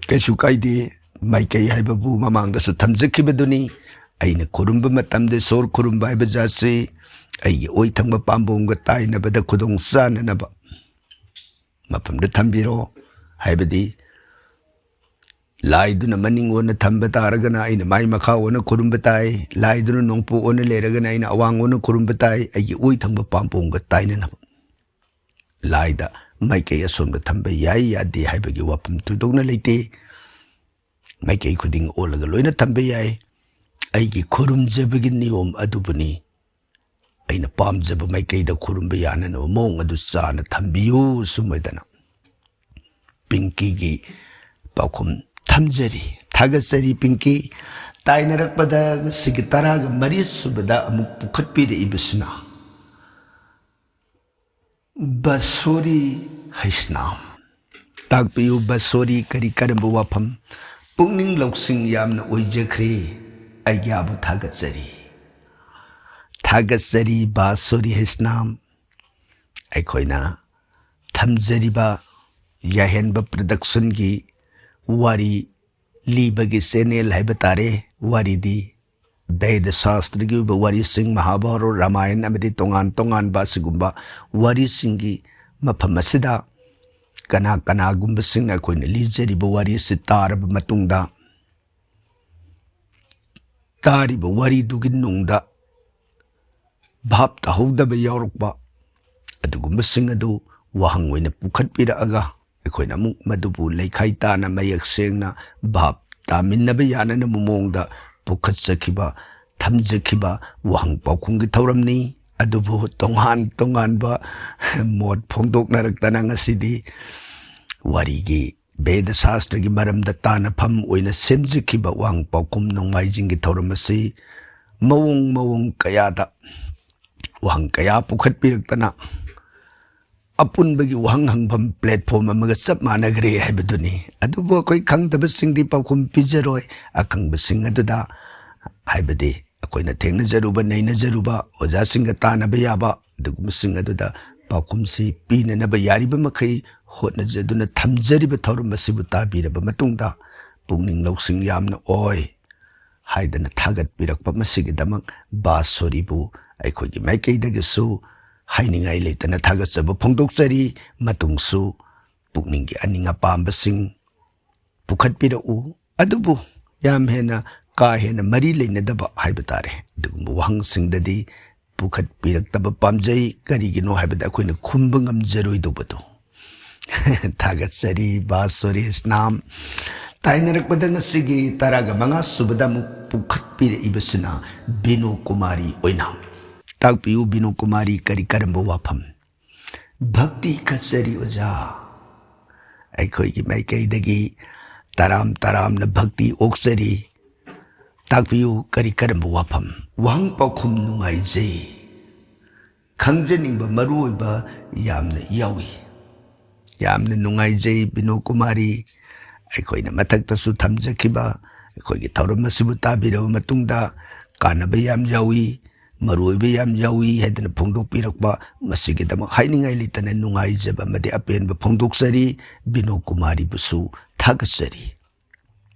ꯀꯩꯁꯨ ꯀꯥꯏꯗꯦ, ꯃꯥꯏꯀꯩ ꯍꯥꯏꯕꯕꯨ ꯃꯃꯥꯡꯗꯁꯨ ꯊꯝꯖꯈꯤꯕꯗꯨꯅꯤ꯫ ꯑꯩꯅ ꯈꯨꯔꯨꯝꯕ ꯃꯇꯝꯗ ꯏꯁꯣꯔ ꯈꯨꯔꯨꯝꯕ ꯍꯥꯏꯕ ꯖꯥꯠꯁꯤ ꯑꯩꯒꯤ ꯑꯣꯏ ꯊꯪꯕ ꯄꯥꯝꯕꯣꯝꯒ ꯇꯥꯏꯅꯕꯗ ꯈꯨꯗꯣꯡ ꯆꯥꯅꯅꯕ ꯃꯐꯝꯗ ꯊꯝꯕꯤꯔꯣ꯫ ꯍꯥꯏꯕꯗꯤ ꯂꯥꯏꯗꯨꯅ ꯃꯅꯤꯡ ꯑꯣꯟꯅ ꯊꯝꯕ ꯇꯥꯔꯒꯅ ꯑꯩꯅ ꯃꯥꯏ ꯃꯈꯥ ꯑꯣꯟꯅ ꯈꯨꯔꯨꯝꯕ ꯇꯥꯏ, ꯂꯥꯏꯗꯨꯅ ꯅꯣꯡꯄꯣꯛ ꯑꯣꯟꯅ ꯂꯩꯔꯒꯅ ꯑꯩꯅ ꯑꯋꯥꯡ ꯑꯣꯟꯅ ꯈꯨꯔꯨꯝꯕ ꯇꯥꯏ, ꯑꯩꯒꯤ ꯑꯣꯏ ꯊꯪꯕ ꯄꯥꯝꯕꯣꯝꯒ ꯇꯥꯏꯅꯅꯕ꯫ ꯂꯥꯏꯗ ꯃꯥꯏꯀꯩ ꯑꯁꯣꯝꯗ ꯊꯝꯕ ꯌꯥꯏ ꯌꯥꯗꯦ ꯍꯥꯏꯕꯒꯤ ꯋꯥꯐꯝ ꯊꯣꯏꯗꯣꯛꯅ ꯂꯩꯇꯦ꯫ ꯃꯥꯏꯀꯩ ꯈꯨꯗꯤꯡ ꯑꯣꯜꯂꯒ ꯂꯣꯏꯅ ꯊꯝꯕ ꯌꯥꯏ꯫ ꯑꯩꯒꯤ ꯈꯨꯔꯨꯝꯖꯕꯒꯤ ꯅꯤꯌꯣꯝ ꯑꯗꯨꯕꯨꯅꯤ꯫ ꯑꯩꯅ ꯄꯥꯝꯖꯕ ꯃꯥꯏꯀꯩꯗ ꯈꯨꯔꯨꯝꯕ ꯌꯥꯅꯅꯕ ꯃꯑꯣꯡ ꯑꯗꯨ ꯆꯥꯅ ꯊꯝꯕꯤꯌꯨ꯫ ꯁꯨꯝ ꯑꯣꯏꯗꯅ ꯄꯤꯡꯀꯤꯒꯤ ꯄꯥꯎꯈꯨꯝ ꯊꯝꯖꯔꯤ꯫ ꯊꯥꯒꯠꯆꯔꯤ ꯄꯤꯡꯀꯤ꯫ ꯇꯥꯏꯅꯔꯛꯄꯗ ꯉꯁꯤꯒꯤ ꯇꯔꯥꯒ ꯃꯔꯤ ꯁꯨꯕꯗ ꯑꯃꯨꯛ ꯄꯨꯈꯠꯄꯤꯔꯛꯏꯕꯁꯤꯅ ꯕꯁꯣꯔꯤ ꯍꯩꯁꯅꯥꯝ꯫ ꯇꯥꯛꯄꯤꯌꯨ ꯕꯁꯣꯔꯤ, ꯀꯔꯤ ꯀꯔꯝꯕ ꯋꯥꯐꯝ? ꯄꯨꯛꯅꯤꯡ ꯂꯧꯁꯤꯡ ꯌꯥꯝꯅ ꯑꯣꯏꯖꯈ꯭ꯔꯦ꯫ ꯑꯩꯒ꯭ꯌꯥꯕꯨ ꯊꯥꯒꯠꯆꯔꯤ꯫ ꯊꯥꯒꯠꯆꯔꯤ ꯕꯥꯁꯣꯔꯤ ꯍꯩꯁꯅꯥꯝ꯫ ꯑꯩꯈꯣꯏꯅ ꯊꯝꯖꯔꯤꯕ ꯌꯥꯍꯦꯟꯕ ꯄ꯭ꯔꯗꯛꯁꯟꯒꯤ ꯋꯥꯔꯤ ꯂꯤꯕꯒꯤ ꯆꯦꯅꯦꯜ ꯍꯥꯏꯕ ꯇꯥꯔꯦ꯫ ꯋꯥꯔꯤꯗꯤ ꯕꯦꯗ ꯁꯥꯁꯇ꯭ꯔꯒꯤ ꯑꯣꯏꯕ ꯋꯥꯔꯤꯁꯤꯡ, ꯃꯍꯥꯚꯥꯔꯠ, ꯔꯥꯃꯥꯌꯟ ꯑꯃꯗꯤ ꯇꯣꯉꯥꯟ ꯇꯣꯉꯥꯟꯕ ꯑꯁꯤꯒꯨꯝꯕ ꯋꯥꯔꯤꯁꯤꯡꯒꯤ ꯃꯐꯝ ꯑꯁꯤꯗ ꯀꯅꯥ ꯀꯅꯥꯒꯨꯝꯕꯁꯤꯡꯅ ꯑꯩꯈꯣꯏꯅ ꯂꯤꯖꯔꯤꯕ ꯋꯥꯔꯤ ꯑꯁꯤ ꯇꯥꯔꯕ ꯃꯇꯨꯡꯗ, ꯇꯥꯔꯤꯕ ꯋꯥꯔꯤꯗꯨꯒꯤ ꯅꯨꯡꯗ ꯚꯥꯞ ꯇꯥꯍꯧꯗꯕ ꯌꯥꯎꯔꯛꯄ, ꯑꯗꯨꯒꯨꯝꯕꯁꯤꯡ ꯑꯗꯨ ꯋꯥꯍꯪ ꯑꯣꯏꯅ ꯄꯨꯈꯠꯄꯤꯔꯛꯑꯒ, ꯑꯩꯈꯣꯏꯅ ꯑꯃꯨꯛ ꯃꯗꯨꯕꯨ ꯂꯩꯈꯥꯏ ꯇꯥꯅ, ꯃꯌꯦꯛ ꯁꯦꯡꯅ ꯚꯥꯞ ꯇꯥꯃꯤꯟꯅꯕ ꯌꯥꯅꯅꯕ ꯃꯑꯣꯡꯗ ꯄꯨꯈꯠꯆꯈꯤꯕ, ꯊꯝꯖꯈꯤꯕ ꯋꯥꯍꯪ ꯄꯥꯎꯈꯨꯝꯒꯤ ꯊꯧꯔꯝꯅꯤ꯫ ꯑꯗꯨꯕꯨ ꯇꯣꯉꯥꯟ ꯇꯣꯉꯥꯟꯕ ꯃꯣꯠ ꯐꯣꯡꯗꯣꯛꯅꯔꯛꯇꯅ ꯉꯁꯤꯗꯤ ꯋꯥꯔꯤꯒꯤ ꯕꯦꯗ ꯁꯥꯁꯇ꯭ꯔꯒꯤ ꯃꯔꯝꯗ ꯇꯥꯅꯐꯝ ꯑꯣꯏꯅ ꯁꯦꯝꯖꯈꯤꯕ ꯋꯥꯍꯪ ꯄꯥꯎꯈꯨꯝ ꯅꯣꯡꯃꯥꯏꯖꯤꯡꯒꯤ ꯊꯧꯔꯝ ꯑꯁꯤ ꯃꯑꯣꯡ ꯃꯑꯣꯡ ꯀꯌꯥꯗ ꯋꯥꯍꯪ ꯀꯌꯥ ꯄꯨꯈꯠꯄꯤꯔꯛꯇꯅ ꯑꯄꯨꯟꯕꯒꯤ ꯋꯥꯍꯪ ꯍꯪꯐꯝ platform ꯑꯃꯒ ꯆꯞ ꯃꯥꯟꯅꯈ꯭ꯔꯦ ꯍꯥꯏꯕꯗꯨꯅꯤ꯫ ꯑꯗꯨꯕꯨ ꯑꯩꯈꯣꯏ ꯈꯪꯗꯕꯁꯤꯡꯗꯤ ꯄꯥꯎꯈꯨꯝ ꯄꯤꯖꯔꯣꯏ꯫ ꯑꯈꯪꯕꯁꯤꯡ ꯑꯗꯨꯗ, ꯍꯥꯏꯕꯗꯤ ꯑꯩꯈꯣꯏꯅ ꯊꯦꯡꯅꯖꯔꯨꯕ, ꯅꯩꯅꯖꯔꯨꯕ, ꯑꯣꯖꯥꯁꯤꯡꯒ ꯇꯥꯟꯅꯕ ꯌꯥꯕ ꯑꯗꯨꯒꯨꯝꯕꯁꯤꯡ ꯑꯗꯨꯗ ꯄꯥꯎꯈꯨꯝꯁꯤ ꯄꯤꯅꯅꯕ ꯌꯥꯔꯤꯕ ꯃꯈꯩ ꯍꯣꯠꯅꯖꯗꯨꯅ ꯊꯝꯖꯔꯤꯕ ꯊꯧꯔꯝ ꯑꯁꯤꯕꯨ ꯇꯥꯕꯤꯔꯕ ꯃꯇꯨꯡꯗ ꯄꯨꯛꯅꯤꯡ ꯂꯧꯁꯤꯡ ꯌꯥꯝꯅ ꯑꯣꯏ ꯍꯥꯏꯗꯅ ꯊꯥꯒꯠꯄꯤꯔꯛꯄ, ꯃꯁꯤꯒꯤꯗꯃꯛ ꯕꯥꯁꯣꯔꯤꯕꯨ ꯑꯩꯈꯣꯏꯒꯤ ꯃꯥꯏꯀꯩꯗꯒꯤꯁꯨ ꯍꯥꯏꯅꯤꯡꯉꯥꯏ ꯂꯩꯇꯅ ꯊꯥꯒꯠꯆꯕ ꯐꯣꯡꯗꯣꯛꯆꯔꯤ꯫ ꯃꯇꯨꯡꯁꯨ ꯄꯨꯛꯅꯤꯡꯒꯤ ꯑꯅꯤꯡ ꯑꯄꯥꯝꯕꯁꯤꯡ ꯄꯨꯈꯠꯄꯤꯔꯛꯎ꯫ ꯑꯗꯨꯕꯨ ꯌꯥꯝ ꯍꯦꯟꯅ ꯀꯥ ꯍꯦꯟꯅ ꯃꯔꯤ ꯂꯩꯅꯗꯕ ꯍꯥꯏꯕ ꯇꯥꯔꯦ, ꯑꯗꯨꯒꯨꯝꯕ ꯋꯥꯍꯪꯁꯤꯡꯗꯗꯤ ꯄꯨꯈꯠꯄꯤꯔꯛꯇꯕ ꯄꯥꯝꯖꯩ꯫ ꯀꯔꯤꯒꯤꯅꯣ ꯍꯥꯏꯕꯗ ꯑꯩꯈꯣꯏꯅ ꯈꯨꯝꯕ ꯉꯝꯖꯔꯣꯏꯗꯧꯕꯗꯣ꯫ ꯊꯥꯒꯠꯆꯔꯤ ꯕꯥꯁꯣꯔꯤ ꯏꯁꯅꯥꯝ꯫ ꯇꯥꯏꯅꯔꯛꯄꯗ ꯉꯁꯤꯒꯤ ꯇꯔꯥꯒ ꯃꯉꯥ ꯁꯨꯕꯗ ꯑꯃꯨꯛ ꯄꯨꯈꯠꯄꯤꯔꯛꯏꯕꯁꯤꯅ ꯕꯤꯅꯨ ꯀꯨꯃꯥꯔꯤ ꯑꯣꯏꯅ꯫ ꯇꯥꯛꯄꯤꯌꯨ ꯕꯤꯅꯨ ꯀꯨꯃꯥꯔꯤ, ꯀꯔꯤ ꯀꯔꯝꯕ ꯋꯥꯐꯝ? ꯚꯛꯇꯤ ꯀꯠꯆꯔꯤ ꯑꯣꯖꯥ꯫ ꯑꯩꯈꯣꯏꯒꯤ ꯃꯥꯏꯀꯩꯗꯒꯤ ꯇꯔꯥꯝ ꯇꯔꯥꯝꯅ ꯚꯛꯇꯤ ꯑꯣꯛꯆꯔꯤ꯫ ꯇꯥꯛꯄꯤꯌꯨ, ꯀꯔꯤ ꯀꯔꯝꯕ ꯋꯥꯐꯝ? ꯋꯥꯍꯪ ꯄꯥꯎꯈꯨꯝ ꯅꯨꯡꯉꯥꯏꯖꯩ꯫ ꯈꯪꯖꯅꯤꯡꯕ ꯃꯔꯨꯑꯣꯏꯕ ꯌꯥꯝꯅ ꯌꯥꯎꯏ꯫ ꯌꯥꯝꯅ ꯅꯨꯡꯉꯥꯏꯖꯩ ꯕꯤꯅꯣ ꯀꯨꯃꯥꯔꯤ꯫ ꯑꯩꯈꯣꯏꯅ ꯃꯊꯛꯇꯁꯨ ꯊꯝꯖꯈꯤꯕ ꯑꯩꯈꯣꯏꯒꯤ ꯊꯧꯔꯝ ꯑꯁꯤꯕꯨ ꯇꯥꯕꯤꯔꯕ ꯃꯇꯨꯡꯗ ꯀꯥꯟꯅꯕ ꯌꯥꯝ ꯌꯥꯎꯏ, ꯃꯔꯨꯑꯣꯏꯕ ꯌꯥꯝ ꯌꯥꯎꯏ ꯍꯥꯏꯗꯅ ꯐꯣꯡꯗꯣꯛꯄꯤꯔꯛꯄ, ꯃꯁꯤꯒꯤꯗꯃꯛ ꯍꯥꯏꯅꯤꯡꯉꯥꯏ ꯂꯩꯇꯅ ꯅꯨꯡꯉꯥꯏꯖꯕ ꯑꯃꯗꯤ ꯑꯄꯦꯟꯕ ꯐꯣꯡꯗꯣꯛꯆꯔꯤ꯫ ꯕꯤꯅꯣ ꯀꯨꯃꯥꯔꯤꯕꯨꯁꯨ ꯊꯥꯒꯠꯆꯔꯤ꯫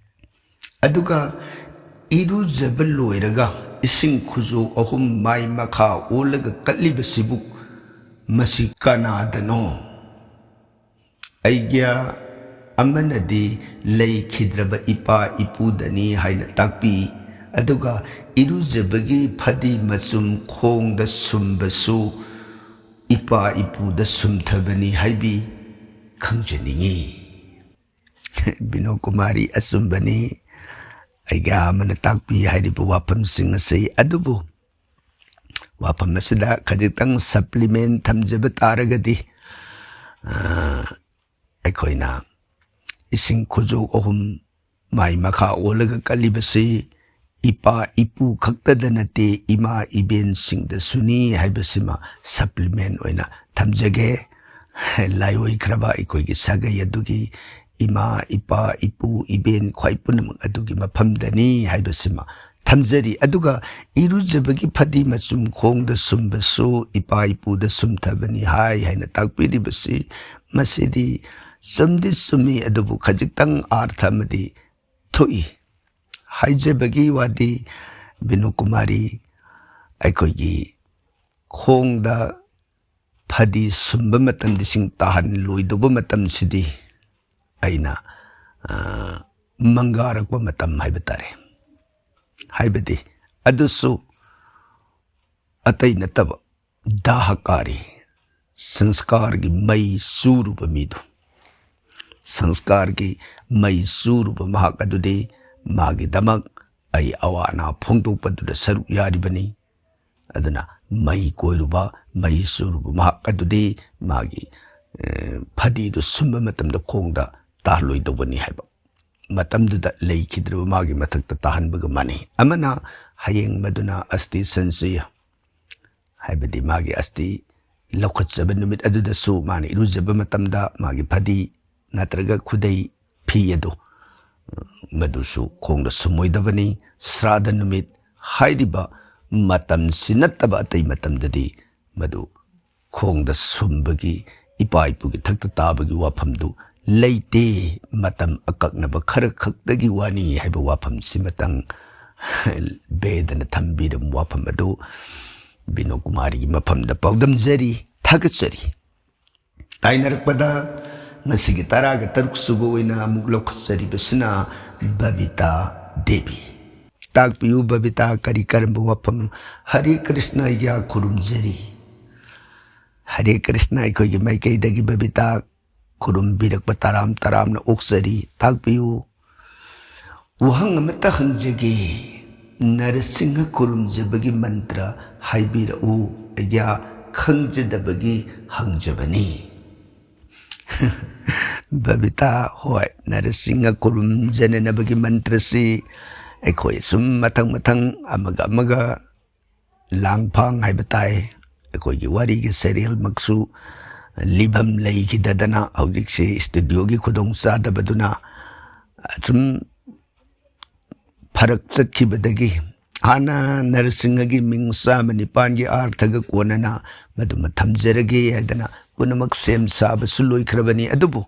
ꯑꯗꯨꯒ ꯏꯔꯨꯖꯕ ꯂꯣꯏꯔꯒ ꯏꯁꯤꯡ ꯈꯨꯖꯣꯞ ꯑꯍꯨꯝ ꯃꯥꯏ ꯃꯈꯥ ꯑꯣꯜꯂꯒ ꯀꯠꯂꯤꯕꯁꯤꯕꯨ ꯃꯁꯤ ꯀꯅꯥꯗꯅꯣ? ꯑꯩꯒ꯭ꯌꯥ ꯑꯃꯅꯗꯤ ꯂꯩꯈꯤꯗ꯭ꯔꯕ ꯏꯄꯥ ꯏꯄꯨꯗꯅꯤ ꯍꯥꯏꯅ ꯇꯥꯛꯄꯤ꯫ ꯑꯗꯨꯒ ꯏꯔꯨꯖꯕꯒꯤ ꯐꯗꯤ ꯃꯆꯨꯝ ꯈꯣꯡꯗ ꯁꯨꯝꯕꯁꯨ ꯏꯄꯥ ꯏꯄꯨꯗ ꯁꯨꯝꯊꯕꯅꯤ ꯍꯥꯏꯕꯤ ꯈꯪꯖꯅꯤꯡꯏ꯫ ꯕꯤꯅꯣ ꯀꯨꯃꯥꯔꯤ, ꯑꯆꯨꯝꯕꯅꯤ꯫ ꯑꯩꯒ꯭ꯌꯥ ꯑꯃꯅ ꯇꯥꯛꯄꯤ ꯍꯥꯏꯔꯤꯕ ꯋꯥꯐꯝꯁꯤꯡ ꯑꯁꯤ꯫ ꯑꯗꯨꯕꯨ ꯋꯥꯐꯝ ꯑꯁꯤꯗ ꯈꯖꯤꯛꯇꯪ supplement ꯊꯝꯖꯕ ꯇꯥꯔꯒꯗꯤ, ꯑ, ꯑꯩꯈꯣꯏꯅ ꯏꯁꯤꯡ ꯈꯨꯖꯣꯞ ꯑꯍꯨꯝ ꯃꯥꯏ ꯃꯈꯥ ꯑꯣꯜꯂꯒ ꯀꯠꯂꯤꯕꯁꯤ ꯏꯄꯥ ꯏꯄꯨ ꯈꯛꯇꯗ ꯅꯠꯇꯦ, ꯏꯃꯥ ꯏꯕꯦꯟꯁꯤꯡꯗꯁꯨꯅꯤ ꯍꯥꯏꯕꯁꯤꯃ supplement ꯑꯣꯏꯅ ꯊꯝꯖꯒꯦ꯫ ꯂꯥꯏꯑꯣꯏꯈ꯭ꯔꯕ ꯑꯩꯈꯣꯏꯒꯤ ꯁꯥꯒꯩ ꯑꯗꯨꯒꯤ ꯏꯃꯥ, ꯏꯄꯥ, ꯏꯄꯨ, ꯏꯕꯦꯟ ꯈ꯭ꯋꯥꯏ ꯄꯨꯝꯅꯃꯛ ꯑꯗꯨꯒꯤ ꯃꯐꯝꯗꯅꯤ ꯍꯥꯏꯕꯁꯤꯃ ꯊꯝꯖꯔꯤ꯫ ꯑꯗꯨꯒ ꯏꯔꯨꯖꯕꯒꯤ ꯐꯗꯤ ꯃꯆꯨꯝ ꯈꯣꯡꯗ ꯁꯨꯝꯕꯁꯨ ꯏꯄꯥ ꯏꯄꯨꯗ ꯁꯨꯝꯊꯕꯅꯤ ꯍꯥꯏ ꯍꯥꯏꯅ ꯇꯥꯛꯄꯤꯔꯤꯕꯁꯤ, ꯃꯁꯤꯗꯤ ꯆꯨꯝꯗꯤ ꯆꯨꯝꯃꯤ, ꯑꯗꯨꯕꯨ ꯈꯖꯤꯛꯇꯪ ꯑꯥꯔꯊ ꯑꯃꯗꯤ ꯊꯣꯛꯏ꯫ ꯍꯥꯏꯖꯕꯒꯤ ꯋꯥꯗꯤ, ꯕꯤꯅꯨ ꯀꯨꯃꯥꯔꯤ, ꯑꯩꯈꯣꯏꯒꯤ ꯈꯣꯡꯗ ꯐꯗꯤ ꯁꯨꯝꯕ ꯃꯇꯝꯗ ꯏꯁꯤꯡ ꯇꯥꯍꯜꯂꯣꯏꯗꯧꯕ ꯃꯇꯝꯁꯤꯗꯤ ꯑꯩꯅ, ꯑ, ꯃꯪꯒꯥꯔꯛꯄ ꯃꯇꯝ ꯍꯥꯏꯕ ꯇꯥꯔꯦ꯫ ꯍꯥꯏꯕꯗꯤ ꯑꯗꯨꯁꯨ ꯑꯇꯩ ꯅꯠꯇꯕ ꯗꯥꯍꯀꯥꯔꯤ, ꯁꯪꯁꯀꯥꯔꯒꯤ ꯃꯩ ꯆꯨꯔꯨꯕ ꯃꯤꯗꯨ, ꯁꯪꯁꯀꯥꯔꯒꯤ ꯃꯩ ꯆꯨꯔꯨꯕ ꯃꯍꯥꯛ ꯑꯗꯨꯗꯤ ꯃꯥꯒꯤꯗꯃꯛ ꯑꯩ ꯑꯋꯥ ꯑꯅꯥ ꯐꯣꯡꯗꯣꯛꯄꯗꯨꯗ ꯁꯔꯨꯛ ꯌꯥꯔꯤꯕꯅꯤ꯫ ꯑꯗꯨꯅ ꯃꯩ ꯀꯣꯏꯔꯨꯕ, ꯃꯩ ꯆꯨꯔꯨꯕ ꯃꯍꯥꯛ ꯑꯗꯨꯗꯤ ꯃꯥꯒꯤ, ꯑꯦ, ꯐꯗꯤꯗꯨ ꯁꯨꯝꯕ ꯃꯇꯝꯗ ꯈꯣꯡꯗ ꯇꯥꯍꯜꯂꯣꯏꯗꯧꯕꯅꯤ ꯍꯥꯏꯕ꯫ ꯃꯇꯝꯗꯨꯗ ꯂꯩꯈꯤꯗ꯭ꯔꯕ ꯃꯥꯒꯤ ꯃꯊꯛꯇ ꯇꯥꯍꯟꯕꯒ ꯃꯥꯟꯅꯩ꯫ ꯑꯃꯅ ꯍꯌꯦꯡ ꯃꯗꯨꯅ ꯑꯁꯇꯤ ꯁꯟꯆꯌ, ꯍꯥꯏꯕꯗꯤ ꯃꯥꯒꯤ ꯑꯁꯇꯤ ꯂꯧꯈꯠꯆꯕ ꯅꯨꯃꯤꯠ ꯑꯗꯨꯗꯁꯨ ꯃꯥꯅ ꯏꯔꯨꯖꯕ ꯃꯇꯝꯗ ꯃꯥꯒꯤ ꯐꯗꯤ ꯅꯠꯇ꯭ꯔꯒ ꯈꯨꯗꯩ, ꯐꯤ ꯑꯗꯨ, ꯃꯗꯨꯁꯨ ꯈꯣꯡꯗ ꯁꯨꯝꯃꯣꯏꯗꯕꯅꯤ꯫ ꯁ꯭ꯔꯥꯗ ꯅꯨꯃꯤꯠ ꯍꯥꯏꯔꯤꯕ ꯃꯇꯝꯁꯤ ꯅꯠꯇꯕ ꯑꯇꯩ ꯃꯇꯝꯗꯗꯤ ꯃꯗꯨ ꯈꯣꯡꯗ ꯁꯨꯝꯕꯒꯤ, ꯏꯄꯥ ꯏꯄꯨꯒꯤ ꯊꯛꯇ ꯇꯥꯕꯒꯤ ꯋꯥꯐꯝꯗꯨ ꯂꯩꯇꯦ, ꯃꯇꯝ ꯑꯀꯛꯅꯕ ꯈꯔ ꯈꯛꯇꯒꯤ ꯋꯥꯅꯤ ꯍꯥꯏꯕ ꯋꯥꯐꯝꯁꯤꯃꯇꯪ ꯕꯦꯗꯅ ꯊꯝꯕꯤꯔꯝꯕ ꯋꯥꯐꯝ ꯑꯗꯨ ꯕꯤꯅꯣ ꯀꯨꯃꯥꯔꯤꯒꯤ ꯃꯐꯝꯗ ꯄꯥꯎꯗꯝꯖꯔꯤ, ꯊꯥꯒꯠꯆꯔꯤ꯫ ꯇꯥꯏꯅꯔꯛꯄꯗ ꯉꯁꯤꯒꯤ ꯇꯔꯥꯒ ꯇꯔꯨꯛ ꯁꯨꯕ ꯑꯣꯏꯅ ꯑꯃꯨꯛ ꯂꯧꯈꯠꯆꯔꯤꯕꯁꯤꯅ ꯕꯕꯤꯇꯥ ꯗꯦꯕꯤ꯫ ꯇꯥꯛꯄꯤꯌꯨ ꯕꯕꯤꯇꯥ, ꯀꯔꯤ ꯀꯔꯝꯕ ꯋꯥꯐꯝ? ꯍꯔꯦ ꯀ꯭ꯔꯤꯁꯅ, ꯑꯩꯒ꯭ꯌꯥ ꯈꯨꯔꯨꯝꯖꯔꯤ꯫ ꯍꯔꯦ ꯀ꯭ꯔꯤꯁꯅ, ꯑꯩꯈꯣꯏꯒꯤ ꯃꯥꯏꯀꯩꯗꯒꯤ ꯕꯕꯤꯇꯥ ꯈꯨꯔꯨꯝꯕꯤꯔꯛꯄ ꯇꯔꯥꯝ ꯇꯔꯥꯝꯅ ꯑꯣꯛꯆꯔꯤ꯫ ꯇꯥꯛꯄꯤꯌꯨ꯫ ꯋꯥꯍꯪ ꯑꯃꯠꯇ ꯍꯪꯖꯒꯦ, ꯅꯔꯁꯤꯡꯍ ꯈꯨꯔꯨꯝꯖꯕꯒꯤ ꯃꯟꯇ꯭ꯔ ꯍꯥꯏꯕꯤꯔꯛꯎ꯫ ꯑꯩꯒ꯭ꯌꯥ ꯈꯪꯖꯗꯕꯒꯤ ꯍꯪꯖꯕꯅꯤ꯫ ꯕꯕꯤꯇꯥ, ꯍꯣꯏ, ꯅꯔꯁꯤꯡꯍ ꯈꯨꯔꯨꯝꯖꯅꯅꯕꯒꯤ ꯃꯟꯇ꯭ꯔꯁꯤ ꯑꯩꯈꯣꯏ ꯁꯨꯝ ꯃꯊꯪ ꯃꯊꯪ ꯑꯃꯒ ꯑꯃꯒ ꯂꯥꯡꯐꯥꯡ ꯍꯥꯏꯕ ꯇꯥꯏ꯫ ꯑꯩꯈꯣꯏꯒꯤ ꯋꯥꯔꯤꯒꯤ ꯁꯦꯔꯤꯌꯦꯜꯃꯛꯁꯨ ꯂꯤꯐꯝ ꯂꯩꯈꯤꯗꯗꯅ ꯍꯧꯖꯤꯛꯁꯤ ꯁ꯭ꯇꯨꯗꯤꯑꯣꯒꯤ ꯈꯨꯗꯣꯡꯆꯥꯗꯕꯗꯨꯅ ꯁꯨꯝ ꯐꯔꯛ ꯆꯠꯈꯤꯕꯗꯒꯤ ꯍꯥꯟꯅ ꯅꯔꯁꯤꯡꯍꯒꯤ ꯃꯤꯡ ꯆꯥꯝꯃ ꯅꯤꯄꯥꯟꯒꯤ ꯑꯥꯔꯊꯒ ꯀꯣꯟꯅꯅ ꯃꯗꯨꯃ ꯊꯝꯖꯔꯒꯦ ꯍꯥꯏꯗꯅ ꯄꯨꯝꯅꯃꯛ ꯁꯦꯝ ꯁꯥꯕꯁꯨ ꯂꯣꯏꯈ꯭ꯔꯕꯅꯤ꯫ ꯑꯗꯨꯕꯨ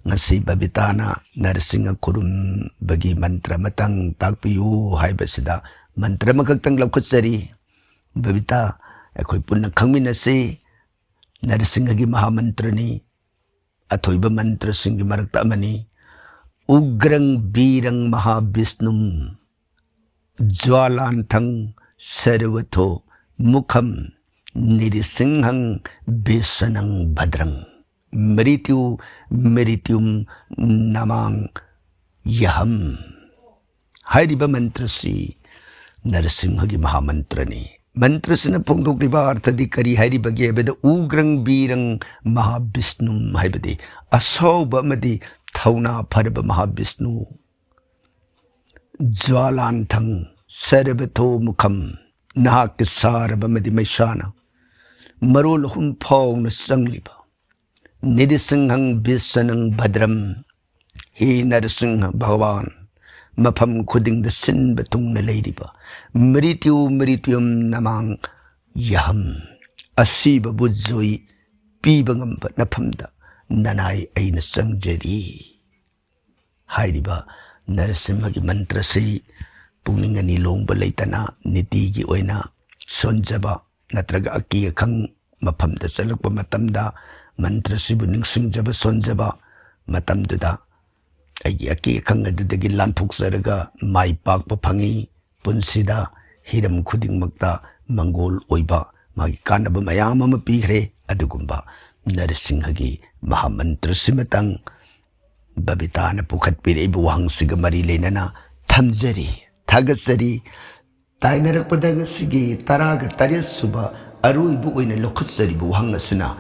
ꯉꯁꯤ ꯕꯕꯤꯇꯥꯅ ꯅꯔꯁꯤꯡꯍ ꯈꯨꯔꯨꯝꯕꯒꯤ ꯃꯟꯇ꯭ꯔ ꯑꯃꯇꯪ ꯇꯥꯛꯄꯤꯌꯨ ꯍꯥꯏꯕꯁꯤꯗ ꯃꯟꯇ꯭ꯔ ꯑꯃꯈꯛꯇꯪ ꯂꯧꯈꯠꯆꯔꯤ꯫ ꯕꯕꯤꯇꯥ, ꯑꯩꯈꯣꯏ ꯄꯨꯟꯅ ꯈꯪꯃꯤꯟꯅꯁꯤ꯫ ꯅꯔꯁꯤꯡꯍꯒꯤ ꯃꯍꯥꯃꯟꯇ꯭ꯔꯅꯤ, ꯑꯊꯣꯏꯕ ꯃꯟꯇ꯭ꯔꯁꯤꯡꯒꯤ ꯃꯔꯛꯇ ꯑꯃꯅꯤ꯫ ꯎꯒ꯭ꯔꯪ ꯕꯤꯔꯪ ꯃꯍꯥꯕꯤꯁꯅꯨꯝ ꯖ꯭ꯋꯥꯂꯥꯟꯊꯪ ꯁꯔꯕꯊꯣ ꯃꯨꯈꯝ ꯅꯤꯔꯤꯁꯤꯡꯍꯪ ꯕꯤꯁꯅꯪ ꯚꯗ꯭ꯔꯪ ꯃ꯭ꯔꯤꯇ꯭ꯌꯨ ꯃ꯭ꯔꯤꯇ꯭ꯌꯨꯝ ꯅꯃꯥꯡ ꯌꯍꯝ ꯍꯥꯏꯔꯤꯕ ꯃꯟꯇ꯭ꯔꯁꯤ ꯅꯔꯁꯤꯡꯍꯒꯤ ꯃꯍꯥꯃꯟꯇ꯭ꯔꯅꯤ꯫ ꯃꯟꯇ꯭ꯔꯁꯤꯅ ꯐꯣꯡꯗꯣꯛꯂꯤꯕ ꯑꯥꯔꯊꯗꯤ ꯀꯔꯤ ꯍꯥꯏꯔꯤꯕꯒꯦ ꯍꯥꯏꯕꯗ ꯎꯒ꯭ꯔꯪ ꯕꯤꯔꯪ ꯃꯍꯥꯕꯤꯁꯅꯨꯝ ꯍꯥꯏꯕꯗꯤ ꯑꯁꯥꯎꯕ ꯑꯃꯗꯤ ꯊꯧꯅꯥ ꯐꯔꯕ ꯃꯍꯥꯕꯤꯁꯅꯨ꯫ ꯖ꯭ꯋꯥꯂꯥꯟꯊꯪ ꯁꯔꯕꯊꯣ ꯃꯨꯈꯝ, ꯅꯍꯥꯛꯀꯤ ꯁꯥꯔꯕ ꯑꯃꯗꯤ ꯃꯩꯁꯥꯅ ꯃꯔꯣꯜ ꯑꯍꯨꯝ ꯐꯥꯎꯅ ꯆꯪꯂꯤꯕ ꯅꯤꯔꯤꯁꯤꯡꯍꯪ ꯕꯤꯁꯅꯪ ꯚꯗ꯭ꯔꯝ, ꯍꯦ ꯅꯔꯁꯤꯡꯍ ꯚꯒꯋꯥꯟ, ꯃꯐꯝ ꯈꯨꯗꯤꯡꯗ ꯁꯤꯟꯕ ꯊꯨꯡꯅ ꯂꯩꯔꯤꯕ ꯃ꯭ꯔꯤꯇ꯭ꯌꯨ ꯃ꯭ꯔꯤꯇ꯭ꯌꯨꯝ ꯅꯃꯥꯡ ꯌꯍꯝ, ꯑꯁꯤꯕꯕꯨ ꯖꯣꯏ ꯄꯤꯕ ꯉꯝꯕ ꯅꯐꯝꯗ ꯅꯅꯥꯏ ꯑꯩꯅ ꯆꯪꯖꯔꯤ꯫ ꯍꯥꯏꯔꯤꯕ ꯅꯔꯁꯤꯝꯍꯒꯤ ꯃꯟꯇ꯭ꯔꯁꯤ ꯄꯨꯛꯅꯤꯡ ꯑꯅꯤ ꯂꯣꯡꯕ ꯂꯩꯇꯅ ꯅꯤꯇꯤꯒꯤ ꯑꯣꯏꯅ ꯁꯣꯟꯖꯕ ꯅꯠꯇ꯭ꯔꯒ ꯑꯀꯤ ꯑꯈꯪ ꯃꯐꯝꯗ ꯆꯠꯂꯛꯄ ꯃꯇꯝꯗ ꯃꯟꯇ꯭ꯔꯁꯤꯕꯨ ꯅꯤꯡꯁꯤꯡꯖꯕ ꯁꯣꯟꯖꯕ ꯃꯇꯝꯗꯨꯗ ꯑꯩꯒꯤ ꯑꯀꯤ ꯑꯈꯪ ꯑꯗꯨꯗꯒꯤ ꯂꯥꯟꯊꯣꯛꯆꯔꯒ ꯃꯥꯏ ꯄꯥꯛꯄ ꯐꯪꯏ꯫ ꯄꯨꯟꯁꯤꯗ ꯍꯤꯔꯝ ꯈꯨꯗꯤꯡꯃꯛꯇ ꯃꯪꯒꯣꯜ ꯑꯣꯏꯕ ꯃꯥꯒꯤ ꯀꯥꯟꯅꯕ ꯃꯌꯥꯝ ꯑꯃ ꯄꯤꯈ꯭ꯔꯦ꯫ ꯑꯗꯨꯒꯨꯝꯕ ꯅꯔꯁꯤꯡꯍꯒꯤ ꯃꯍꯥꯃꯟꯇ꯭ꯔꯁꯤꯃꯇꯪ ꯕꯕꯤꯇꯥꯅ ꯄꯨꯈꯠꯄꯤꯔꯛꯏꯕ ꯋꯥꯍꯪꯁꯤꯒ ꯃꯔꯤ ꯂꯩꯅꯅ ꯊꯝꯖꯔꯤ, ꯊꯥꯒꯠꯆꯔꯤ꯫ ꯇꯥꯏꯅꯔꯛꯄꯗ ꯉꯁꯤꯒꯤ ꯇꯔꯥꯒ ꯇꯔꯦꯠ ꯁꯨꯕ ꯑꯔꯣꯏꯕ ꯑꯣꯏꯅ ꯂꯧꯈꯠꯆꯔꯤꯕ ꯋꯥꯍꯪ ꯑꯁꯤꯅ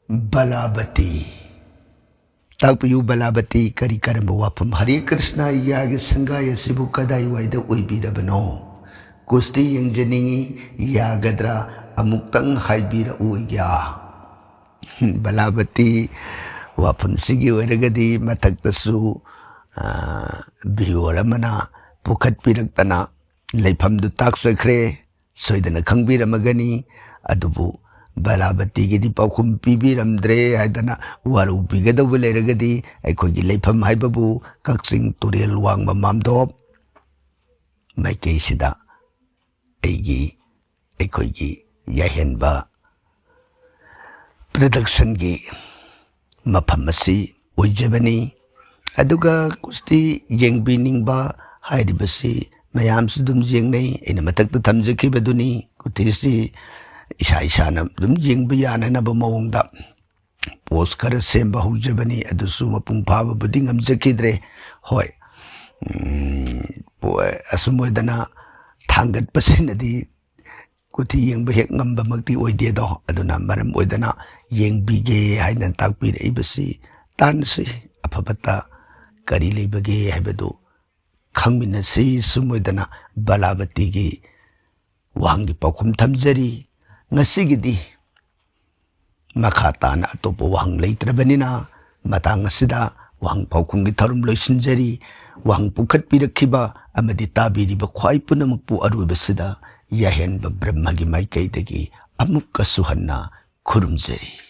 ꯕꯂꯥꯕꯇꯤ꯫ ꯇꯥꯛꯄꯤꯌꯨ ꯕꯂꯥꯕꯇꯤ, ꯀꯔꯤ ꯀꯔꯝꯕ ꯋꯥꯐꯝ? ꯍꯔꯦ ꯀ꯭ꯔꯤꯁꯅ, ꯌꯥꯒꯤ ꯁꯪꯒꯥꯏ ꯑꯁꯤꯕꯨ ꯀꯗꯥꯏꯋꯥꯏꯗ ꯑꯣꯏꯕꯤꯔꯕꯅꯣ? ꯀꯨꯁꯇꯤ ꯌꯦꯡꯖꯅꯤꯡꯏ, ꯌꯥꯒꯗ꯭ꯔꯥ? ꯑꯃꯨꯛꯇꯪ ꯍꯥꯏꯕꯤꯔꯛꯎ ꯌꯥ꯫ ꯕꯂꯥꯕꯇꯤ, ꯋꯥꯐꯝꯁꯤꯒꯤ ꯑꯣꯏꯔꯒꯗꯤ ꯃꯊꯛꯇꯁꯨ, ꯑ, viewer ꯑꯃꯅ ꯄꯨꯈꯠꯄꯤꯔꯛꯇꯅ ꯂꯩꯐꯝꯗꯨ ꯇꯥꯛꯆꯈ꯭ꯔꯦ꯫ ꯁꯣꯏꯗꯅ ꯈꯪꯕꯤꯔꯝꯃꯒꯅꯤ꯫ ꯑꯗꯨꯕꯨ ꯕꯂꯥꯕꯇꯤꯒꯤꯗꯤ ꯄꯥꯎꯈꯨꯝ ꯄꯤꯕꯤꯔꯝꯗ꯭ꯔꯦ ꯍꯥꯏꯗꯅ ꯋꯥꯔꯧꯕꯤꯒꯗꯧꯕ ꯂꯩꯔꯒꯗꯤ ꯑꯩꯈꯣꯏꯒꯤ ꯂꯩꯐꯝ ꯍꯥꯏꯕꯕꯨ ꯀꯛꯆꯤꯡ ꯇꯨꯔꯦꯜ ꯋꯥꯡꯃ ꯃꯥꯝꯗꯣꯞ ꯃꯥꯏꯀꯩꯁꯤꯗ ꯑꯩꯒꯤ, ꯑꯩꯈꯣꯏꯒꯤ ꯌꯥꯏꯍꯦꯟꯕ productionꯒꯤ ꯃꯐꯝ ꯑꯁꯤ ꯑꯣꯏꯖꯕꯅꯤ꯫ ꯑꯗꯨꯒ ꯀꯨꯁꯇꯤ ꯌꯦꯡꯕꯤꯅꯤꯡꯕ ꯍꯥꯏꯔꯤꯕꯁꯤ ꯃꯌꯥꯝꯁꯨ ꯑꯗꯨꯝ ꯌꯦꯡꯅꯩ꯫ ꯑꯩꯅ ꯃꯊꯛꯇ ꯊꯝꯖꯈꯤꯕꯗꯨꯅꯤ꯫ ꯀꯨꯁꯇꯤꯁꯤ ꯏꯁꯥ ꯏꯁꯥꯅ ꯑꯗꯨꯝ ꯌꯦꯡꯕ ꯌꯥꯅꯅꯕ ꯃꯑꯣꯡꯗ post ꯈꯔ ꯁꯦꯝꯕ ꯍꯧꯖꯕꯅꯤ꯫ ꯑꯗꯨꯁꯨ ꯃꯄꯨꯡ ꯐꯥꯕꯕꯨꯗꯤ ꯉꯝꯖꯈꯤꯗ꯭ꯔꯦ꯫ ꯍꯣꯏ, ꯎꯝ, ꯄꯣ-, ꯑꯁꯨꯝ ꯑꯣꯏꯗꯅ ꯊꯥꯡꯒꯠꯄꯁꯤꯅꯗꯤ ꯀꯨꯁꯇꯤ ꯌꯦꯡꯕ ꯍꯦꯛ ꯉꯝꯕꯃꯛꯇꯤ ꯑꯣꯏꯗꯦꯗꯣ꯫ ꯑꯗꯨꯅ ꯃꯔꯝ ꯑꯣꯏꯗꯅ ꯌꯦꯡꯕꯤꯒꯦ ꯍꯥꯏꯅ ꯇꯥꯛꯄꯤꯔꯛꯏꯕꯁꯤ ꯇꯥꯟꯅꯁꯤ꯫ ꯑꯐ ꯐꯠꯇ ꯀꯔꯤ ꯂꯩꯕꯒꯦ ꯍꯥꯏꯕꯗꯨ ꯈꯪꯃꯤꯟꯅꯁꯤ꯫ ꯁꯨꯝ ꯑꯣꯏꯗꯅ ꯕꯂꯥꯕꯇꯤꯒꯤ ꯋꯥꯍꯪꯒꯤ ꯄꯥꯎꯈꯨꯝ ꯊꯝꯖꯔꯤ꯫ ꯉꯁꯤꯒꯤꯗꯤ ꯃꯈꯥ ꯇꯥꯅ ꯑꯇꯣꯞꯄ ꯋꯥꯍꯪ ꯂꯩꯇ꯭ꯔꯕꯅꯤꯅ ꯃꯇꯥꯡ ꯑꯁꯤꯗ ꯋꯥꯍꯪ ꯄꯥꯎꯈꯨꯝꯒꯤ ꯊꯧꯔꯝ ꯂꯣꯏꯁꯤꯟꯖꯔꯤ꯫ ꯋꯥꯍꯪ ꯄꯨꯈꯠꯄꯤꯔꯛꯈꯤꯕ ꯑꯃꯗꯤ ꯇꯥꯕꯤꯔꯤꯕ ꯈ꯭ꯋꯥꯏ ꯄꯨꯝꯅꯃꯛꯄꯨ ꯑꯔꯣꯏꯕꯁꯤꯗ ꯌꯥꯍꯦꯟꯕ ꯕ꯭ꯔꯍ꯭ꯃꯒꯤ ꯃꯥꯏꯀꯩꯗꯒꯤ ꯑꯃꯨꯛꯀꯁꯨ ꯍꯟꯅ ꯈꯨꯔꯨꯝꯖꯔꯤ꯫